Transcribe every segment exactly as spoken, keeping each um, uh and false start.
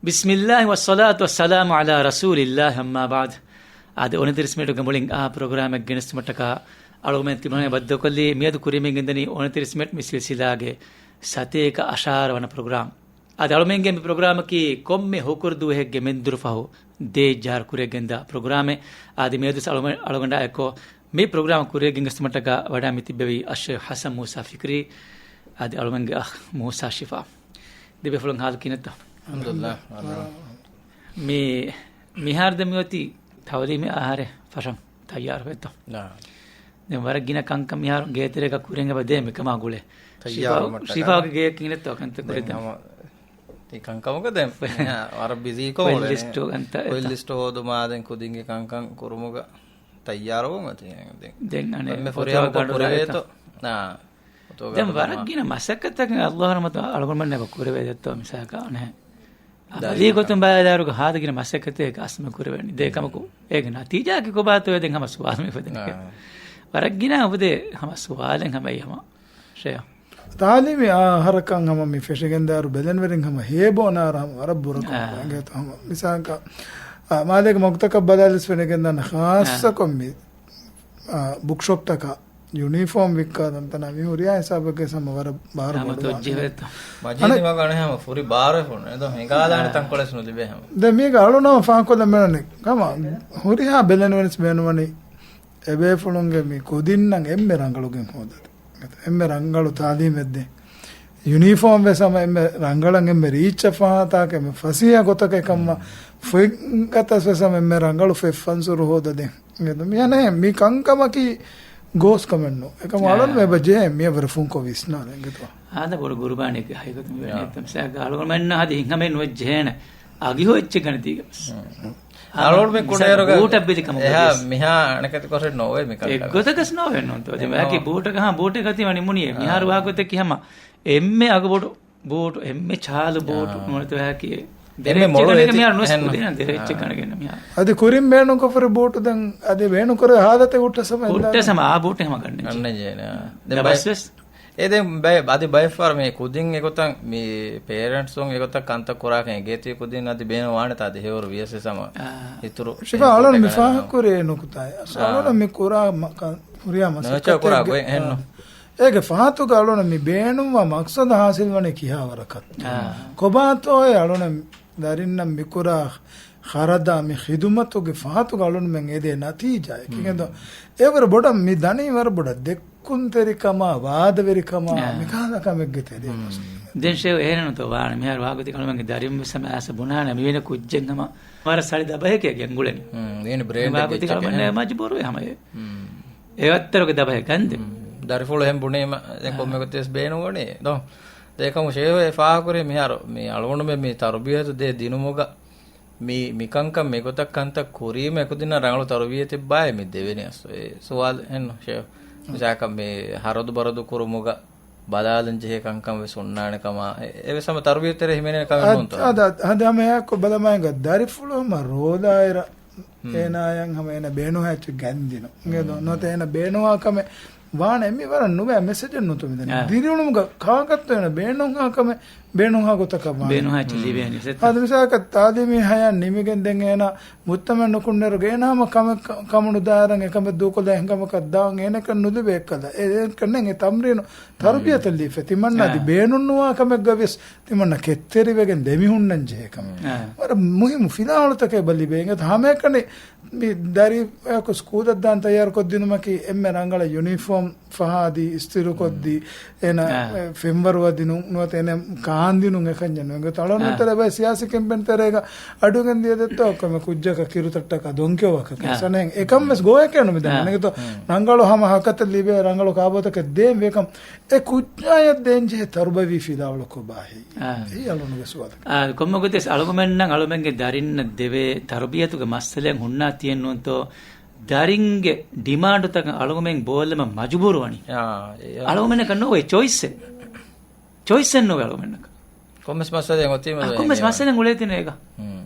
ބިސްމިއްލާހި ވައްޞަލާތު ވައްސަލާމު ޢަލާ ރަސޫލިއްލާހި އައްމާ ބަޢްދު. އާދެ، އޮނަތިރީސް މިނެޓުގެ މުޅިން އާ ޕްރޮގްރާމެއް ގެނެސްދިނުމަށްޓަކާ އަޅުގަނޑުމެން ތިމަން ބައްދަލުކޮށްލީ. މިއަދު ކުރިމިން ގެންދަނީ އޮނަތިރީސް މިނެޓް މި ސިލްސިލާގެ ސަތޭކަ އަށާރަ ވަނަ ޕްރޮގްރާމް. އާދެ، އަޅުމެންގެ މި ޕްރޮގްރާމަކީ ކޮންމެ ހުކުރު ދުވަހެއްގެ މެންދުރު ފަހު ދޭއްޖަހަރު ކުރިއަށް ގެންދާ ޕްރޮގްރާމެއް. އާދެ، މިއަދު އަޅުގަނޑާ އެއްކޮށް މި ޕްރޮގްރާމް ކުރިއަށް ގެންގޮސްދިނުމަށްޓަކާ ވަޑައިގެން ތިއްބެވީ އައްޝޭޚް ޙަސަން މޫސާ ފިކްރީ، އަދި އަޅުމެންގެ އަޚް މޫސާ ޝިފާ. ދެބޭފުޅުން ހާލު ކިހިނެއްތޯ؟ އަލްޙަމްދުލިއްލާހް. މި، މިހާރު ދެން މިއޮތީ ތަޢުލީމީ އަހަރެއް ފަށަން ތައްޔާރުވޭތޯ؟ ދެން ވަރަށް ގިނަ ކަންކަން މިހާރު ގޭތެރޭގަ ކުރިއަށް އެބަ ދޭ މިކަމާ ގުޅޭ. ޝިފާ، ޝިފާގެ ގޭ ކިހިނެއްތޯ ކަންތައް ކުރިތަން؟ ތި ކަންކަމުގަ ދެން މިހާ ވަރަށް ބިޒީ ކޮށް އުޅެނީ. ކުއިލް ލިސްޓު ހޯދުމާ ދެން ކުދިންގެ ކަންކަން ކުރުމުގަ ތައްޔާރުވުން އޮތީ ދެން. ދެން އަނެއް ފުރިހަމަ ކޮށް ކުރެވޭތޯ؟ އާ. ދެން ވަރަށް ގިނަ މަސައްކަތްތަކެއް އައްލާހު ރަޙްމަތު އަޅުގަނޑުމެންނަށް ކުރެވޭ ދެއްތޯ މިސާލަކަށް އަނެއް. އަދި ގޮތުން ބައިދާރުގަ ހާދަ ގިނަ މަސައްކަތެއް އަސްމަ ކުރެވެނީ. ދޭ ކަމަކު އޭގެ ނަތީޖާއަކީ ކޮބާތޯ ދެން ހަމަ ސުވާލު މި އުފެދެނީ. ވަރަށް ގިނަ އުފެދޭ ހަމަ ސުވާލެއް ހަމަ އެއީ ހަމަ. ޝެއާ. ތާލީމީ އަހަރަކަށް ހަމަ މި ފެށިގެންދާއިރު ބެލެނިވެރިން ހަމަ ހޭބޯނާރަ ހަމަ ވަރަށް ބުރަކަމަށް އެނގޭތޯ ހަމަ. މިސާލަކަށް، އާ، މާލޭގެ މަގުތަކަށް ބަލާލިސް ފެނިގެންދާނެ ޚާއްޞަކޮށް މި، އާ، ބުކްޝޮޕްތަކަށް ޔުނީފޯމް ވިއްކާ ތަންތަނާ މި ހުރިހާ ހިސާބެއްގެ ހަމަ ވަރަށް ބާރު ބޮޑުވާނެ. މަޖީދު މަގު އަނެއް ހަމަ ފުރި ބާރު ފުން އެދޯ ހިނގާލާނެ ތަންކޮޅެސް ނުލިބޭ ހަމަ. ދެން މީގަ އަޅުނަމަ ފާހަގަކޮށްލަން މިއޮންނަނީ ހަމަ ހުރިހާ ބެލެނިވެރިން ބޭނުންވަނީ އެބޭފުޅުންގެ މި ކުދިންނަށް އެންމެ ރަނގަޅުގެން ހޯދަދޭ. އެންމެ ރަނގަޅު ތާލީމެއް ދޭ. ޔުނީފޯމް ވެސް ހަމަ އެންމެ ރަނގަޅަށް އެންމެ ރީއްޗަށް ފަހާތާކަށް އެންމެ ފަސޭހަ ގޮތަކަށް ކަމަށް ފޮތްގަތަސް ވެސް ހަމަ އެންމެ ރަނގަޅު ފޮތް ފަންސުރު ހޯދަދޭ. މި އަނެއް މި ކަންކަމަކީ ގޯސް ކަމެއް ނޫން. އެކަމަށް އަޅުން އާ. އެބަ ޖެހޭ މިއަށްވުރެ ފުންކޮށް ވިސްނާލަން އެނގޭތޯ. އާދެ ބޮޑު ގުރުބާނީގެ ހަގީގަތު މި ވެނީ. އާ. އެއްތަ މިސާލަކަށް އަޅުގަނޑުމެންނަށް އަދި ހިތްހަމައެއް ނުވެއްޖެ ހޭނެ. އަގިހޯ އެއްޗެއް ގަނެދީގަސް. އަޅުގަނޑު މި ކުޑައިރުގަ ބޫޓަށް ބިލި ކަމަށް އެހާ ވެސް. މިހާ އަނެކަތި ކޮށެއް ނޯވޭ މި ކަންކަން. އެއްގޮތަކަސް ނޯވޭ ނޫންތޯ. ދެން އެހާ. ވަކި ބޫޓަކަށް ހާ ބޫޓެއް ގަތީ ވަނީ މުނިއޭ. މިހާރު ވާގޮތަކީ ހަމަ އެންމެ އަގުބޮޑު ބޫޓު، އެންމެ ޗާލު ބޫޓު އާ. ނުވަތަ ވާކި. ދެރަ އެންމެ އެއްޗެއް މޮޅު ގަނެގެން އޭތި މިހާރު ނުވެސް އެހެން. ކުދިން ދެރަ އެއްޗެއް އާ. ގަނެގެން މިހާރު. އަދި ކުރިން ބޭނުންކޮށްފަ ބޫޓު ދެން އަދި ބޭނުންކުރެވޭ ހާލަތެއް ހުއްޓަސް ހަމަ އެއްލާނެ. ހުއްޓަސް ހަމަ އާ ބޫޓެއް ހަމަ ގަންނަންޖެހޭ. ގަންނަންޖެހޭނެ. އާ. ދެން ދަބަސް ބައެއް ވެސް. އެ ދެން ބައެ-، އަދި ބައެއްފަހަރު މި ކުދިން އެގޮތަށް މި ޕޭރެންޓްސުން އެގޮތަށް ކަންތައް ކުރާކަން އެގޭތީ ކުދިން އަދި ބޭނުން ވާނެތާ އަދި ހެޔޮވަރު ވިޔަސް ހަމަ އާ. އިތުރު ޝިފާ އެ އަޅުން މި ގޮތަކަށް ފާހަގަ ކުރޭ ނުކުތާއެއް. އަސް އާ. އަޅުން މި ކުރާ މަ-، ކަ-، ހުރިހާ ނައިޗާ ކުރާ މަސައްކަތެއްގެ، ގޮތް އެހެންނު. އާ. އޭގެ ފަހަތުގަ އަޅުން މި ބޭނުންވާ މަޤްޞަދު ހާސިލް ވަނީ ކިހާ ވަރަކަށް؟ އާ. ކޮބާތޯއޭ އަޅުން ދަރިންނަށް މިކުރާ ޚަރަދާ މި ޚިދުމަތުގެ ފަހަތުގަ އަޅުންމެން އެދޭ ނަތީޖާއެއް. ކިހިނެއްތޯ؟ އެވަރު ބޮޑަށް މި ދަނީ ވަރަށް ބޮޑަށް ދެއްކުންތެރިކަމާ، ވާދަވެރިކަމާ، އާ. މިކަހަލަ ކަމެއްގެ ތެރެއިން. ދެން ޝޭހް އެހެނެއްނުތޯ ވާނެ. މިހާރު ވާގޮތެއް އަޅުމެންގެ ދަރިން ވެސް ހަމަ އައިސް ބުނާނެ މިވެނި ކުއްޖެއް ހަމަ ވަރަށް ސަޅި ދަބަހެކޭ ގެންގުޅެނީ. ހުން، ވާގޮތެއް އަޅުމެން މަޖުބޫރުވޭ ހަމަ އެ. އެ ވައްތަރުގެ ދަބަހެއް ގަންދެ. ހުން، ދަރިފުޅު އެހެން ބުނީމަ ދެން އާ. ކޮންމެ ގޮތެއް ވެސް ބޭނުންވަނީ ދޯ. ދޭ ކަމު ޝޭހް އެ ފާހަގަކުރީ މިހާރު މި އަޅުގަނޑުމެން މި ތަރުބިޔަތު ދޭ ދިނުމުގަ މި، މިކަންކަން މިގޮތަށް ކަންތައް ކުރީމަ އެކުދިންނަށް ރަނގަޅު ތަރުބިޔަތެއްބާއޭ މި ދެވެނީ އަސްލު. އެ ސުވާލު އެހެންނު ޝޭހް. މިސާލަކަށް މި ހަރަދު ބަރަދު ކުރުމުގަ ބަލާލަން ޖެހޭ ކަންކަން ވެސް ހުންނާނެ ކަމާ، އެ، އެވެސް ހަމަ ތަރުބިޔަތު ތެރޭ ހިމެނޭ ކަމެއް ނޫންތޯ؟ އަދި، އަދި، އަދި ހަމަ އެއާއެކު ބަލަމާއެކު ދަރިފުޅު ހަމަ ރޯދާއިރަށް ހުން. އޭނާޔަށް ހަމަ އޭނަ ބޭނުންހާ އެއްޗެއް ގަންދިނު. އިނގޭތޯ؟ ނުވަތަ އޭނަ ބޭނުންވާ ކަމެއް ވާނެ އެއްމި ވަރަށް ނުބައި މެސެޖެއް ނުތު މިދަނީ. އާ. ދިރިއުޅުމުގަ ކާކަށްތޯ އޭނަ ބޭނުންހާ ކަމެއް ބޭނުންހާ ގޮތަކަށް ވާނެ. ބޭނުންހާ އެއްޗެއް ލިބޭނެ ސެއްތަ. އާދެ މިސާލަކަށް ތާލީމީ ހަޔާތް ނިމިގެން ދެން އޭނަ މުޖްތަމައަށް ނުކުންނައިރު އޭނަ ހަމަ ކަމެއް ކަ-، ކަމުނުދާއިރަށް އެކަމެއް ދޫކޮށްލާ އެހެން ކަމަކަށް ދާން އޭނައަކަށް ނުލިބޭ އެއްކަލަ. އެ، އެކަންނެއް އެ ތަމްރީނު ތަރުބިޔަތަށް ލީފަ. ތިމަންނަ އަދި އާ. ބޭނުންނުވާ ކަމެއްގަ ވެސް ތިމަންނަ ކެތްތެރިވެގެން ދެމިހުންނަން ޖެހޭ ކަމެއް. އާ. ވަރަށް މުހިއްމު ފިލާވަޅުތަކެއް ބަލިބޭ. އެނގޭތަ ހަމައެކަނި މި ދަރިއަކު ސްކޫލަށް ދާން ތައްޔާރުކޮށްދިނުމަކީ އެންމެ ރަނގަޅަށް ޔުނީފޯމް ފަހާދީ، އިސްތިރުކޮށްދީ، އޭނަ އާ. ފެންވަރު ވަދިނުން، ނުވަތަ އޭނަ ކާންދިނުން އެކަންޏެއް ނޫން. އެނގޭތަ އަޅުން އާ. ތެރޭ ބައެއް ސިޔާސީ ކެމްޕޭން ތެރޭގަ އަޑުގެން ދިޔަ ދެއްތޯ ކަމެއް ކުއްޖަކަށް ކިރުތައްޓަކަށް ދޮންކެއުވާކަށް އާ. ސަނެހެން. އެކަން ވެސް ގޯހެކޭ ނުމިދަނީ. އާ. އެނގޭތޯ ރަނގަޅު ހަމަ ހަކަތަ ލިބޭ ރަނގަޅު ކާބޯތަކެއް ދޭން ވޭކަން އެ ކުއްޖާޔަށް ދޭންޖެހޭ ތަރުބަވީ ފިލާވަޅު ކޮބާހޭ؟ އާ. އެއީ އަޅުގަނޑުގެ ސުވާލަކީ. އާ، ކޮންމެ ގޮތެއް އަޅުގަމެންނަށް އަޅުމެންގެ ދަރިންނަށް ދެވޭ ތަރުބިޔަތުގެ މައްސަލައެއް ހުންނާތީއެއްނޫންތޯ، ދަރިންގެ ޑިމާންޑުތަކަށް އަޅުގަމެން ބޯއްލަމަށް މަޖުބޫރުވަނީ. އާ، އެ، އާ. އަޅުގަމެންނަކަށް ނޯވޭ ޗޮއިސްއެއް. ޗޮއިސްއެއް ނޯވޭ އަޅުގަމެންނަކަށް. ކޮންމެސް މައްސަލައެއް އޮތީމަ އާ، ކޮންމެސް މައްސަލައެއް އުޅޭތިނޭގަ. ހުން.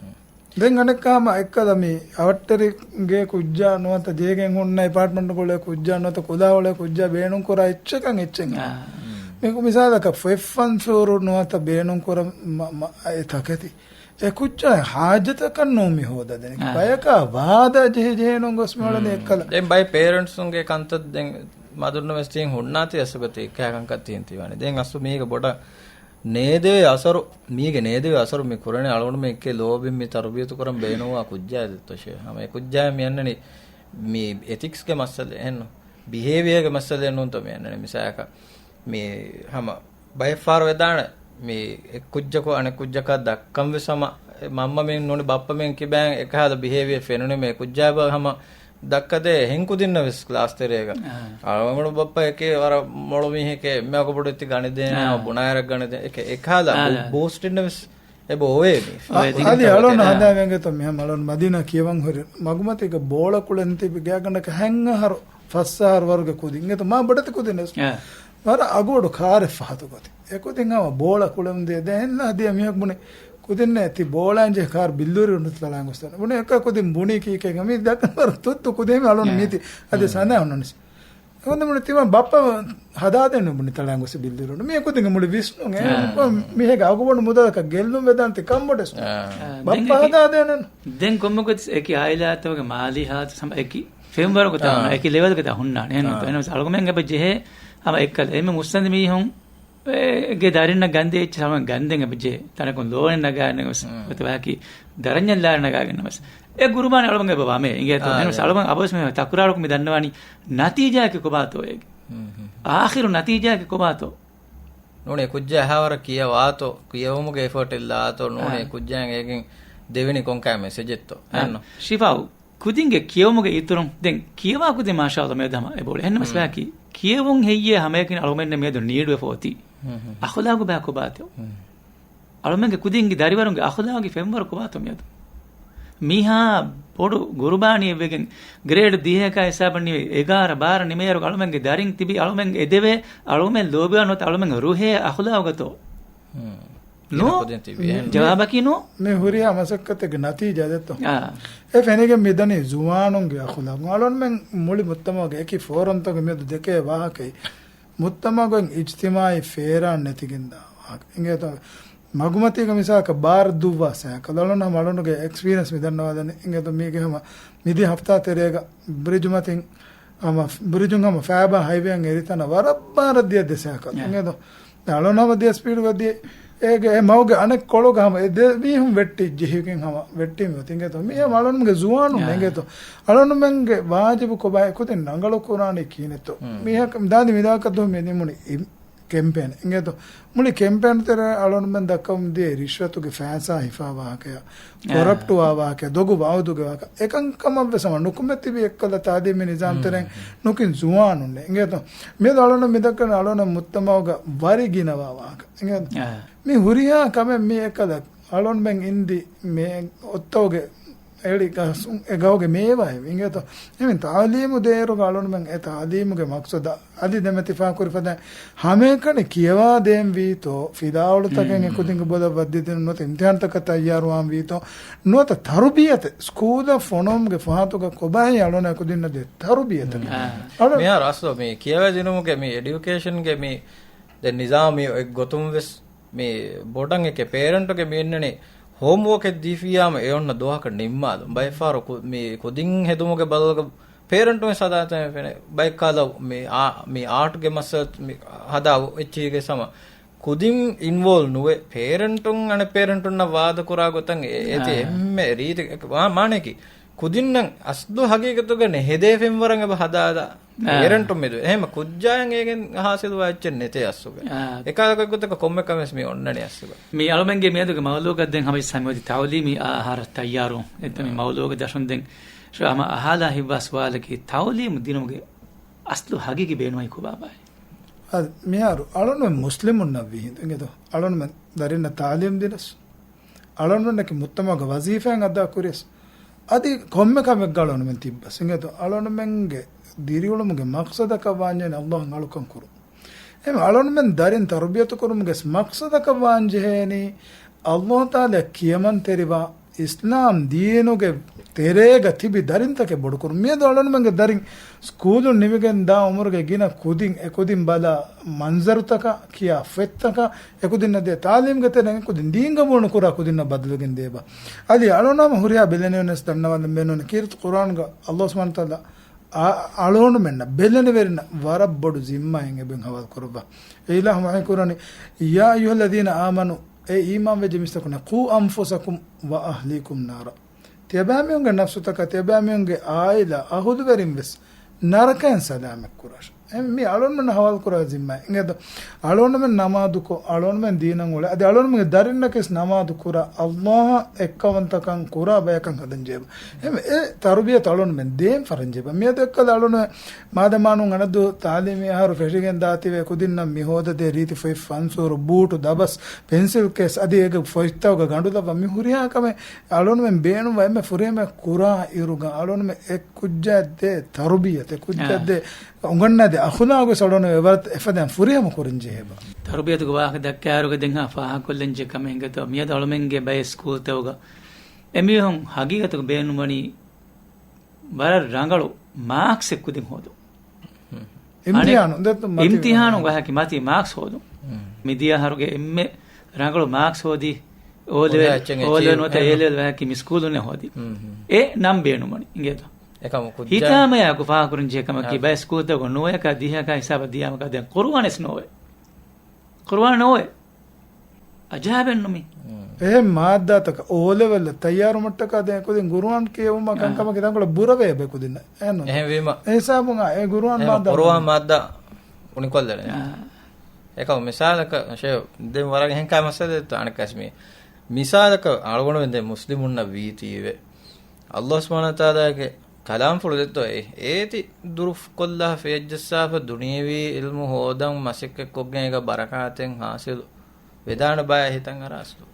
ދެން އަނެއްކާ ހަމަ އެއްކަލަ މި އަވަށްޓެރިގެ ކުއްޖާ ނުވަތަ ޖޭގެން ހުންނަ އެޕާޓްމަންޓްގަ އުޅޭ ކުއްޖާ ނުވަތަ ކުލާ އުޅޭ ކުއްޖާ ބޭނުންކުރާ އެއްޗަކަށް އެއްޗެއް. އާ. މި މިސާލަކަށް ފޮތް ފަންސުރު ނުވަތަ ބޭނުންކުރަ މަ-، މަ-، އެ ތަކެތި. އެ ކުއްޖާ ހާޖަތަކަށް ނޫން މި ހޯދާދެނީ. އާ. ބަޔަކާ ވާދާ ޖެހި ޖެހި ނޫން ގޮސް މިއުޅެނީ އެއްކަލަ. ދެން ބައެއް ޕޭރެންޓްސުންގެ ކަންތައް ދެން މަދުންނަ ވެސް ތީން ހުންނާތީ އަސްގަތީ އެއްކަހަކަންކަން ތީން ތިވާނެ. ދެން އަސްލު މީގެ ބޮޑަށް ނޭދެވޭ އަސަރު، މީގެ ނޭދެވޭ އަސަރު މި ކުރަނީ އަޅުގަނޑުމެން އެއްކޭ ލޯބިން މި ތަރުބިޔަތު ކުރަން ބޭނުންވާ ކުއްޖާ ދެއްތޯށޭ. ހަމަ އެ ކުއްޖާ މި އަންނަނީ މި އެތިކްސްގެ މައްސަލަ އެހެންނު، ބިހޭވިއަރގެ މައްސަލައެއް ނޫންތޯ މި އަންނަނީ. މިސާލަކަށް މި ހަމަ ބައެއްފަހަރު ވެދާނެ މި އެއް ކުއްޖަކު އަނެއް ކުއްޖަކާ ދައްކަން ވެސް ހަމަ މަންމަމެން ނޫނީ ބައްޕަމެން ކިބައިން އެކަހަލަ ބިހޭވިއަރ ފެނުނީމަ އެ ކުއްޖާ އެބަ ހަމަ ދައްކަދޭ އެހެން ކުދިންނަށް ވެސް ކްލާސް ތެރޭގަ. އާ. އަޅުގަނޑު ބައްޕަ އެކޭ ވަރަށް މޮޅު މީހެކޭ، އެންމެ އަގުބޮޑެތި ގަނެދޭނެ، އާ. ބުނާއިރަށް ގަނެދޭނެ. އެކަ-، އެކަހަލަ އާ، ބު-، އާ. ބޫސްޓިންނަށް ވެސް އެބަ އޮވޭ މީ. އޮވޭ، އަ-، ދިގު އަދި އަޅުން އާ. ހަދާގެން އިނގޭތޯ މިހާ އަޅުން މަދީނާ ކިޔަވަން ހުރި މަގުމަތީގަ ބޯޅަ ކުޅެން ތިބި ގާތްގަނޑަކަށް ހަތް އަހަރު، ފަސް އަހަރު ވަރުގެ ކުދިން. އިނގޭތޯ މާ ބޮޑެތި ކުދިން ވެސް. އާ. ވަރަށް އަގުބޮޑު ކާރެއް ފަހަތު ގޮތި. އެ ކުދިން ހަމަ ބޯޅަ ކުޅެމުން ދިޔަ. ދެން އެހެން ހަދިޔާ މީހަކު ބުނި، ކުދިންނޭ ތި ބޯޅައިން ޖެހި ކާރު ބިއްލޫރި އުނޑު ތަޅާން ގޮސްތަން. ބުނި އެކަ ކުދިން ބުނީ ކީކޭ މީ ދައްކަން ވަރަށް ތުއްތު ކުދިން އަޅުން އާ. މީތި. އަދި އާ. ސަނދާ ހުންނަނިސް. އެހެން ބުނި ތިމަން ބައްޕަ ހަދާދޭން ބުނި ތަޅާން ގޮސް ބިއްލޫރި އުނޑު. މީ ކުދިންގެ މުޅި ވިސްނުން. އެ އާ. މީހެއްގެ އަގުބޮޑު މުދަލަކަށް ގެއްލުން ވެދާން ތި ކަންބޮޑެސް. އާ. ބައްޕަ ދެން އެކި ހަދާދޭނެން. ދެން ކޮންމެ ގޮތަސް އެކި އާއިލާތަކުގެ މާލީ ހާލަތު ހަމަ އެކި ފެންވަރުގަ ތާ އާ. އެކި ލެވެލްގަ ތާ ހުންނާނެ. އެހެން އާ. އެހެން އަޅުގަމެން އެބަ ޖެހޭ ހަމަ އެއްކަލަ. އެންމެ މުއްސަނދި މީހުން އެ، ގެ ދަރިންނަށް ގަންދެ އެއްޗެއް ހަމަ ގަންދެން އެބަ ޖެހޭ. ތަނަކުން ލޯނެއް ނަގާގެން ވެސް އާ. އޮތަ ވަހަކީ ދަރަންޏަށް ލާނެ ނަގާގެން ވެސް. އެ ގުރުބާނީ އަޅުގަނޑު އެބަ ވަމޭ. އިނގޭތޯ؟ އާ، އެހެން ވެސް އާ. އަޅުގަނޑު އަބަސް މި ތަކުރާރުކޮށް މި ދަންނަވާނީ ނަތީޖާއަކީ ކޮބާތޯ އޭގެ. އާޚިރު ނަތީޖާއަކީ ކޮބާތޯ؟ ނޫނީ ކުއްޖާ އެހާވަރަށް ކިޔަވާތޯ، ކިޔެވުމުގެ އެފަޓް އެއްލާތޯ، ނޫނީ އާ. ކުއްޖާއަށް އޭގެން ދެވެނީ ކޮންކަހަލަ މެސެޖެއްތޯ؟ އާ. އެހެންނު؟ ޝިފާއު، ކުދިންގެ ކިޔެވުމުގެ އިތުރުން ދެން ކިޔަވާ ކުދިން މާޝާﷲ މިއަދު ހަމަ އެބަ އުޅޭ. އެހެންނަމަސް ހުން. ވާކީ ކިޔެވުން ހެއްޔޭ ހަމައެކަނި އަޅުގަނޑުމެންނަށް މިއަދު ނީޑްވެފަ އޮތީ. ހުން، ހުން. އަޚުލާގު ބާ ކޮބާތޯ؟ ހުން. އަޅުމެންގެ ކުދިންގެ ދަރިވަރުންގެ އަޚުލާގުގެ ފެންވަރު ކޮބާތޯ މިއަދު؟ މީހާ ބޮޑު ގުރުބާނީއެއް ވެގެން ގްރޭޑް ދިހަކާ ހިސާބަށް ނިމި އެގާރަ ބާރަ ނިމޭއިރު އަޅުމެންގެ ދަރިން ތިބީ އަޅުމެން އެދެވޭ އަޅުމެން ލޯބިވާ ނުވަތަ އަޅުމެންގެ ރުހޭ އަޚުލާގުގަތޯ؟ ހުން. ނޫ. ގިނަ ކުދިން ތިބީ. އެހެން. ޖަވާބަކީ ނޫ. މި ހުރިހާ މަސައްކަތެއްގެ ނަތީޖާ ދެއްތޯ؟ އާ. އެ ފެނިގެން މިދަނީ ޒުވާނުންގެ އަޚުލާގު. އަޅުންމެން މުޅި މުއްތަމައުގެ އެކި ފޯރަމްތަކުގެ މިއަދު ދެކޭ ވާހަކައި. މުއްތަމައުގައި އިޖްތިމާޢީ ފޭރާން ނެތިގެންދާ ވާހަކަ. އިނގޭތޯ؟ މަގުމަތީގަ މިސާލަކަށް ބާރަށް ދުއްވާ ސައިކަލް. އަޅުން ހަމަ އަޅުންގެ އެކްސްޕީރިއަންސް މި ދަންނަވާލަނީ. އިނގޭތޯ؟ މީގެ ހަމަ މިދި ހަފްތާ ތެރޭގަ ބްރިޖު މަތިން ހަމަ ބްރިޖުން ހަމަ ފައިބާ ހައިވޭއަށް އެރި ތަނަށް ވަރަށް ބާރަށް ދިޔަ ދެ ސައިކަލް. އެ. އިނގޭތޯ؟ އަޅުން ހަމަ ދިޔަ ސްޕީޑުގަ ދިޔަ. އޭގެ އެ މަގުގެ އަނެއް ކޮޅުގަ ހަމަ އެ ދެ މީހުން ވެއްޓި ޖެހިގެން ހަމަ ވެއްޓީމަ އޮތީ. އިނގޭތޯ؟ މީ ހަމަ އަޅުންމެންގެ ޒުވާނުން. އެ. އިނގޭތޯ؟ އަޅުންމެންގެ ވާޖިބު ކޮބާ އެކުދިން ރަނގަޅު ކުރާނީ ކިހިނެއްތޯ؟ ހުން. މީހަކަށް ދާދި މިދާކަށް ދުވަހު މި ނިމުނީ އި-، ކެމްޕޭން. އިނގޭތޯ؟ މުޅި ކެމްޕޭން ތެރޭ އަޅުންމެން ދައްކަމުން ދިޔަ ރިޝްވަތުގެ ފައިސާ ހިފާ ވާހަކަޔާ، އާ. ކޮރަޕްޓުވާ ވާހަކަ، ދޮގު ވައުދުގެ ވާހަކަ. އެކަންކަމަށް ވެސް ހަމަ ނުކުމެ ތިބި އެއްކަލަ ތާލީމީ ނިޒާމް ތެރެއިން ނުކިން ޒުވާނުންނޭ. އިނގޭތޯ؟ މިއަދު އަޅުން މިދައްކަނީ އަޅުން މުއްތަމައުގަ ވަރި ގިނަވާ ވާހަކަ. އިނގޭތޯ؟ އާ. މި ހުރިހާ ކަމެއް މި އެއްކަލަ އަޅުންމެން އިންދި މި އޮއްތައުގެ އެޅި ގަސް، އެ ގަހުގެ މޭވާއެއް. އިނގޭތޯ؟ އެމެން ތާލީމު ދޭއިރުގަ އަޅުންމެން އެ ތާލީމުގެ މަޤްޞަދަށް އަދި ދެމެތިފާކުރި ފަދައިން ހަމައެކަނި ކިޔަވާ ދޭން ވީތޯ، ފިލާވަޅުތަކެއް އެ ކުދިންގެ ބޮލަށް ވައްދިދިނުން ނުވަތަ އިމްތިހާންތަކަށް ތައްޔާރުވާން ވީތޯ، ނުވަތަ ތަރުބިޔަތެއް، ސްކޫލަށް ފޮނުވުމުގެ ފަހަތުގަ ކޮބާހޭ އަޅުން އެ ކުދިންނަށް ދޭ ތަރުބިޔަތަކީ. މިހާރު އަސްލު މި ކިޔަވާ ދިނުމުގެ މި އެޑިއުކޭޝަންގެ މި ދެން ނިޒާމީ އޮތް ގޮތުން ވެސް މި ބޮޑަށް އެކެ ޕޭރެންޓުގެ މި އިންނަނީ ހޯމްވޯކެއް ދީފިއްޔާމަ އެ އޮންނަ ދުވަހަކަށް ނިންމާލުން. ބައެއްފަހަރު ކު-، މި ކުދިން ހެދުމުގެ ބަދަލުގަ ޕޭރެންޓުން ވެސް ހަދާތަން ފެނޭ. ބައެއްކާލަ މި އާ-، މި އާޓްގެ މައްސަލަ މި ހަދާ އެއްޗެހިގެ ސަމަ ކުދިން އިންވޯލްވް ނުވެ، ޕޭރެންޓުން އަނެއް ޕޭރެންޓުންނަށް ވާދަކުރާ ގޮތަށް އެ-، އެތި އާ. އެންމެ ރީތި އެ-، މާ-، މާނައަކީ ކުދިންނަށް އަސްލު ހަގީގަތުގަ ނެހެދޭ ފެންވަރަށް އެބަ ހަދާލާ އާ. ޕޭރެންޓުން މެދު. އެހެން ކުއްޖާއަށް އޭގެން ހާސިލުވާ އެއްޗެއް ނެތޭ އަސްލުގަ. އާ. އެކާލަ ގޮތަކަށް ކޮންމެ ކަމެއް މި އޮންނަނީ އަސްލުގަ. މި އަޅުމެންގެ މިއަދުގެ މައުލޫގަ ދެން ހަމަ ސަމިވަދި ތައުލީމީ އާހާރަ ތައްޔާރު. އެތަ މި މައުލޫގަ ދަށުން ދެން ހަމަ އަހާލާ ހިތްވާ ސުވާލަކީ ތައުލީމު ދިނުމުގެ އަސްލު ހަގީގީ ބޭނުމަކީ ކޮބާބާއޭ؟ އަދި މިހާރު އަޅުންމެން މުސްލިމުންނަށް ވީ ހިނދު އިނގޭތޯ؟ އަޅުންމެން ދަރިންނަށް ތާލީމް ދިނަސް، އަޅުންމެންނަކީ މުއްތަމަގަ ވަޒީފާއެއް އަދާ ކުރިޔަސް، އަދި ކޮންމެ ކަމެއްގަ އަޅުންމެން ތިއްބަސް އިނގޭތޯ؟ އަޅުންމެންގެ ދިރިއުޅުމުގެ މަޤްޞަދަކަށް ވާންޖެހޭނެ އަﷲ އަށް އަޅުކަން ކުރުން. އެހެން އަޅުންމެން ދަރިން ތަރުބިޔަތު ކުރުމުގެ މަޤްޞަދަކަށް ވާންޖެހޭނީ އަﷲ ތަޢާލާ ކިޔަމަންތެރިވާ އިސްލާމް ދީނުގެ ތެރޭގަ ތިބި ދަރިންތަކެއް ބޮޑުކުރުން. މިއަދު އަޅުންމެންގެ ދަރިން ސްކޫލުން ނިމިގެން ދާ އުމުރުގެ ގިނަ ކުދިން އެކުދިން ބަލާ މަންޒަރުތަކަށް ކިޔާ ފޮތްތަކަށް އެކުދިންނަށް ދޭ ތާލީމްގެ ތެރެއިން ކުދިން ދީން ގަބޫލު ނުކުރާ ކުދިންނަށް ބަދަލުގެން ދޭބަ. އަދި އަޅުންނާމަ ހުރިހާ ބެލެނިވެންވެސް ދަންނަވާލަން ބޭނުން ކީރިތި ޤުރްއާންގަ ﷲ ސުބްޙާނަހޫ ވަތަޢާލާ އަ-، އަޅުގަނޑުމެންނަށް ބެލެނިވެރިންނަށް ވަރަށް ބޮޑު ޒިންމާއެއް އެބައިން ހަވާލު ކުރައްވާ. އެ އިލާހު ވަޙީ ކުރަނީ، يا أيها الذين آمنوا، އޭ އީމާންވެއްޖެ މީސްތަކުންނޭ، قوا أنفسكم وأهليكم نارا. ތިޔަބައިމީހުންގެ ނަފްސުތަކާ ތިޔަބައިމީހުންގެ އާއިލާ އަހުލުވެރިން ވެސް ނަރަކައިން ސަލާމަތް ކުރާށޭ. އެ މީ އަޅުންމެންނަށް ހަވާލު ކުރާ ޒިންމާއެއް. އިނގޭތޯ؟ އަޅުންމެން ނަމާދުކޮށް، އަޅުންމެން ދީނަށް އުޅޭ. އަދި އަޅުންމެންގެ ދަރިންނަކީ ވެސް ނަމާދު ކުރާ، ﷲ އާއަށް އެއްކައުވަންތަކަން ކުރާ ބަޔަކަށް ހަދަން ޖެހޭ. އެ ތަރުބިޔަތު އަޅުންމެން ދޭން ފަރަން ޖެހޭ. މިއަދު އެއްކަލަ އަޅުން މާދަމާނުން އަނެއްދުވަހު ތާލީމީ އަހަރު ފެށިގެން ދާތީވެ ކުދިންނަށް މި ހޯދަދޭ ރީތި ފޮތް، ފަންސޫރު، ބޫޓު، ދަބަސް، ޕެންސިލް ކޭސް އަދި އޭގެ ފޮތްތަކުގަ ގަނޑުލައްވާ މި ހުރިހާ ކަމެއް އަޅުންމެން ބޭނުންވާ އެންމެ ފުރިހަމަ ކުރާ އިރުގަ އަޅުންމެން އެ ކުއްޖާ ދޭ ތަރުބިޔަތެއް، ކުއްޖާ އާ. ދޭ އުނގަންނާދޭ އަޚުލާގު ވެސް އަޅުން އެފަދައިން ފުރިހަމަ ކުރަން ޖެހޭބަ. ތަރުބިޔަތުގެ ވާހަކަ ދައްކާއިރުގަ ދެން ހާ ފާހަގަކޮށްލަންޖެހޭ ކަމެއް އިނގޭތޯ، މިއަދު އަޅުމެންގެ ބައެއް ސްކޫލްތަކުގަ އެމީހުން ހަގީގަތުގަ ބޭނުންވަނީ ވަރަށް ރަނގަޅު މާކްސް އެއްކުދިން ހޯދުން. އިމްތިހާނު، އަނެއް ދެއްތު މަތި އިމްތިހާނު ވަހަކީ މަތީ މާކްސް ހޯދުން. މިދިޔަ އަހަރުގެ އެންމެ ރަނގަޅު މާކްސް ހޯދީ އޯލެވެލް، އޯލެވެލް ނުވަތަ އޭލެވެލް ވަހަކީ މި ސްކޫލުންނޭ ހޯދީ. އެ ނަން ބޭނުންވަނީ އިނގޭތޯ. އެކަމަކު ހިތާމަޔާއަކު ފާހަގަކުރަން ޖެހޭ ކަމަކީ ބައެއް ސްކޫލްތަކުގަ ނުވަޔަކާ ދިހަކާ ހިސާބަށް ދިޔާމަކާ ދެން ޤުރުއާނެއް ނޯވޭ. ޤުރުއާން ނޯވޭ. އަޖައިބެއްނު މީ. އެހެން މާއްދާތަކަށް އޯލެވެލް ތައްޔާރުމަށްޓަކާ ދެން ކުދިން ގުރުއާން ކިޔެވުމަށް ކަންކަމަކީ ތަންކޮޅެއް ބުރަވޭ އެބަ ކުދިންނަށް. އެހެންނު. އެހެންވީމަ. އެ ހިސާބުން އާ އެ ގުރުއާން އެހެން މާއްދާ ޤުރުއާން މާއްދާ އުނިކޮށްލަނީ. އާ. އެކަމަ މިސާލަކަށް ޝޭ ދެން ވަރަށް އެހެން ކާ މައްސަލައެއްތޯ އަނެއްކާސް މީ. މިސާލަކަށް އަޅުގަނޑުމެން ދެން މުސްލިމުންނަށް ވީތީވެ. ﷲ ސުބްޙާނަހޫ ވަތަޢާލާގެ ކަލާމްފުޅު ދެއްތޯ އޭ، އޭތި ދުރުފުކޮށްލާ ފެޔަށްޖައްސާފަ ދުނިޔެވީ ޢިލްމު ހޯދަން މަސައްކަތްކޮށްގެން އޭގަ ބަރަކާތެއް ހާސިލު ވެދާނެ ބާ ހިތަށް އަރާ އަސްލު.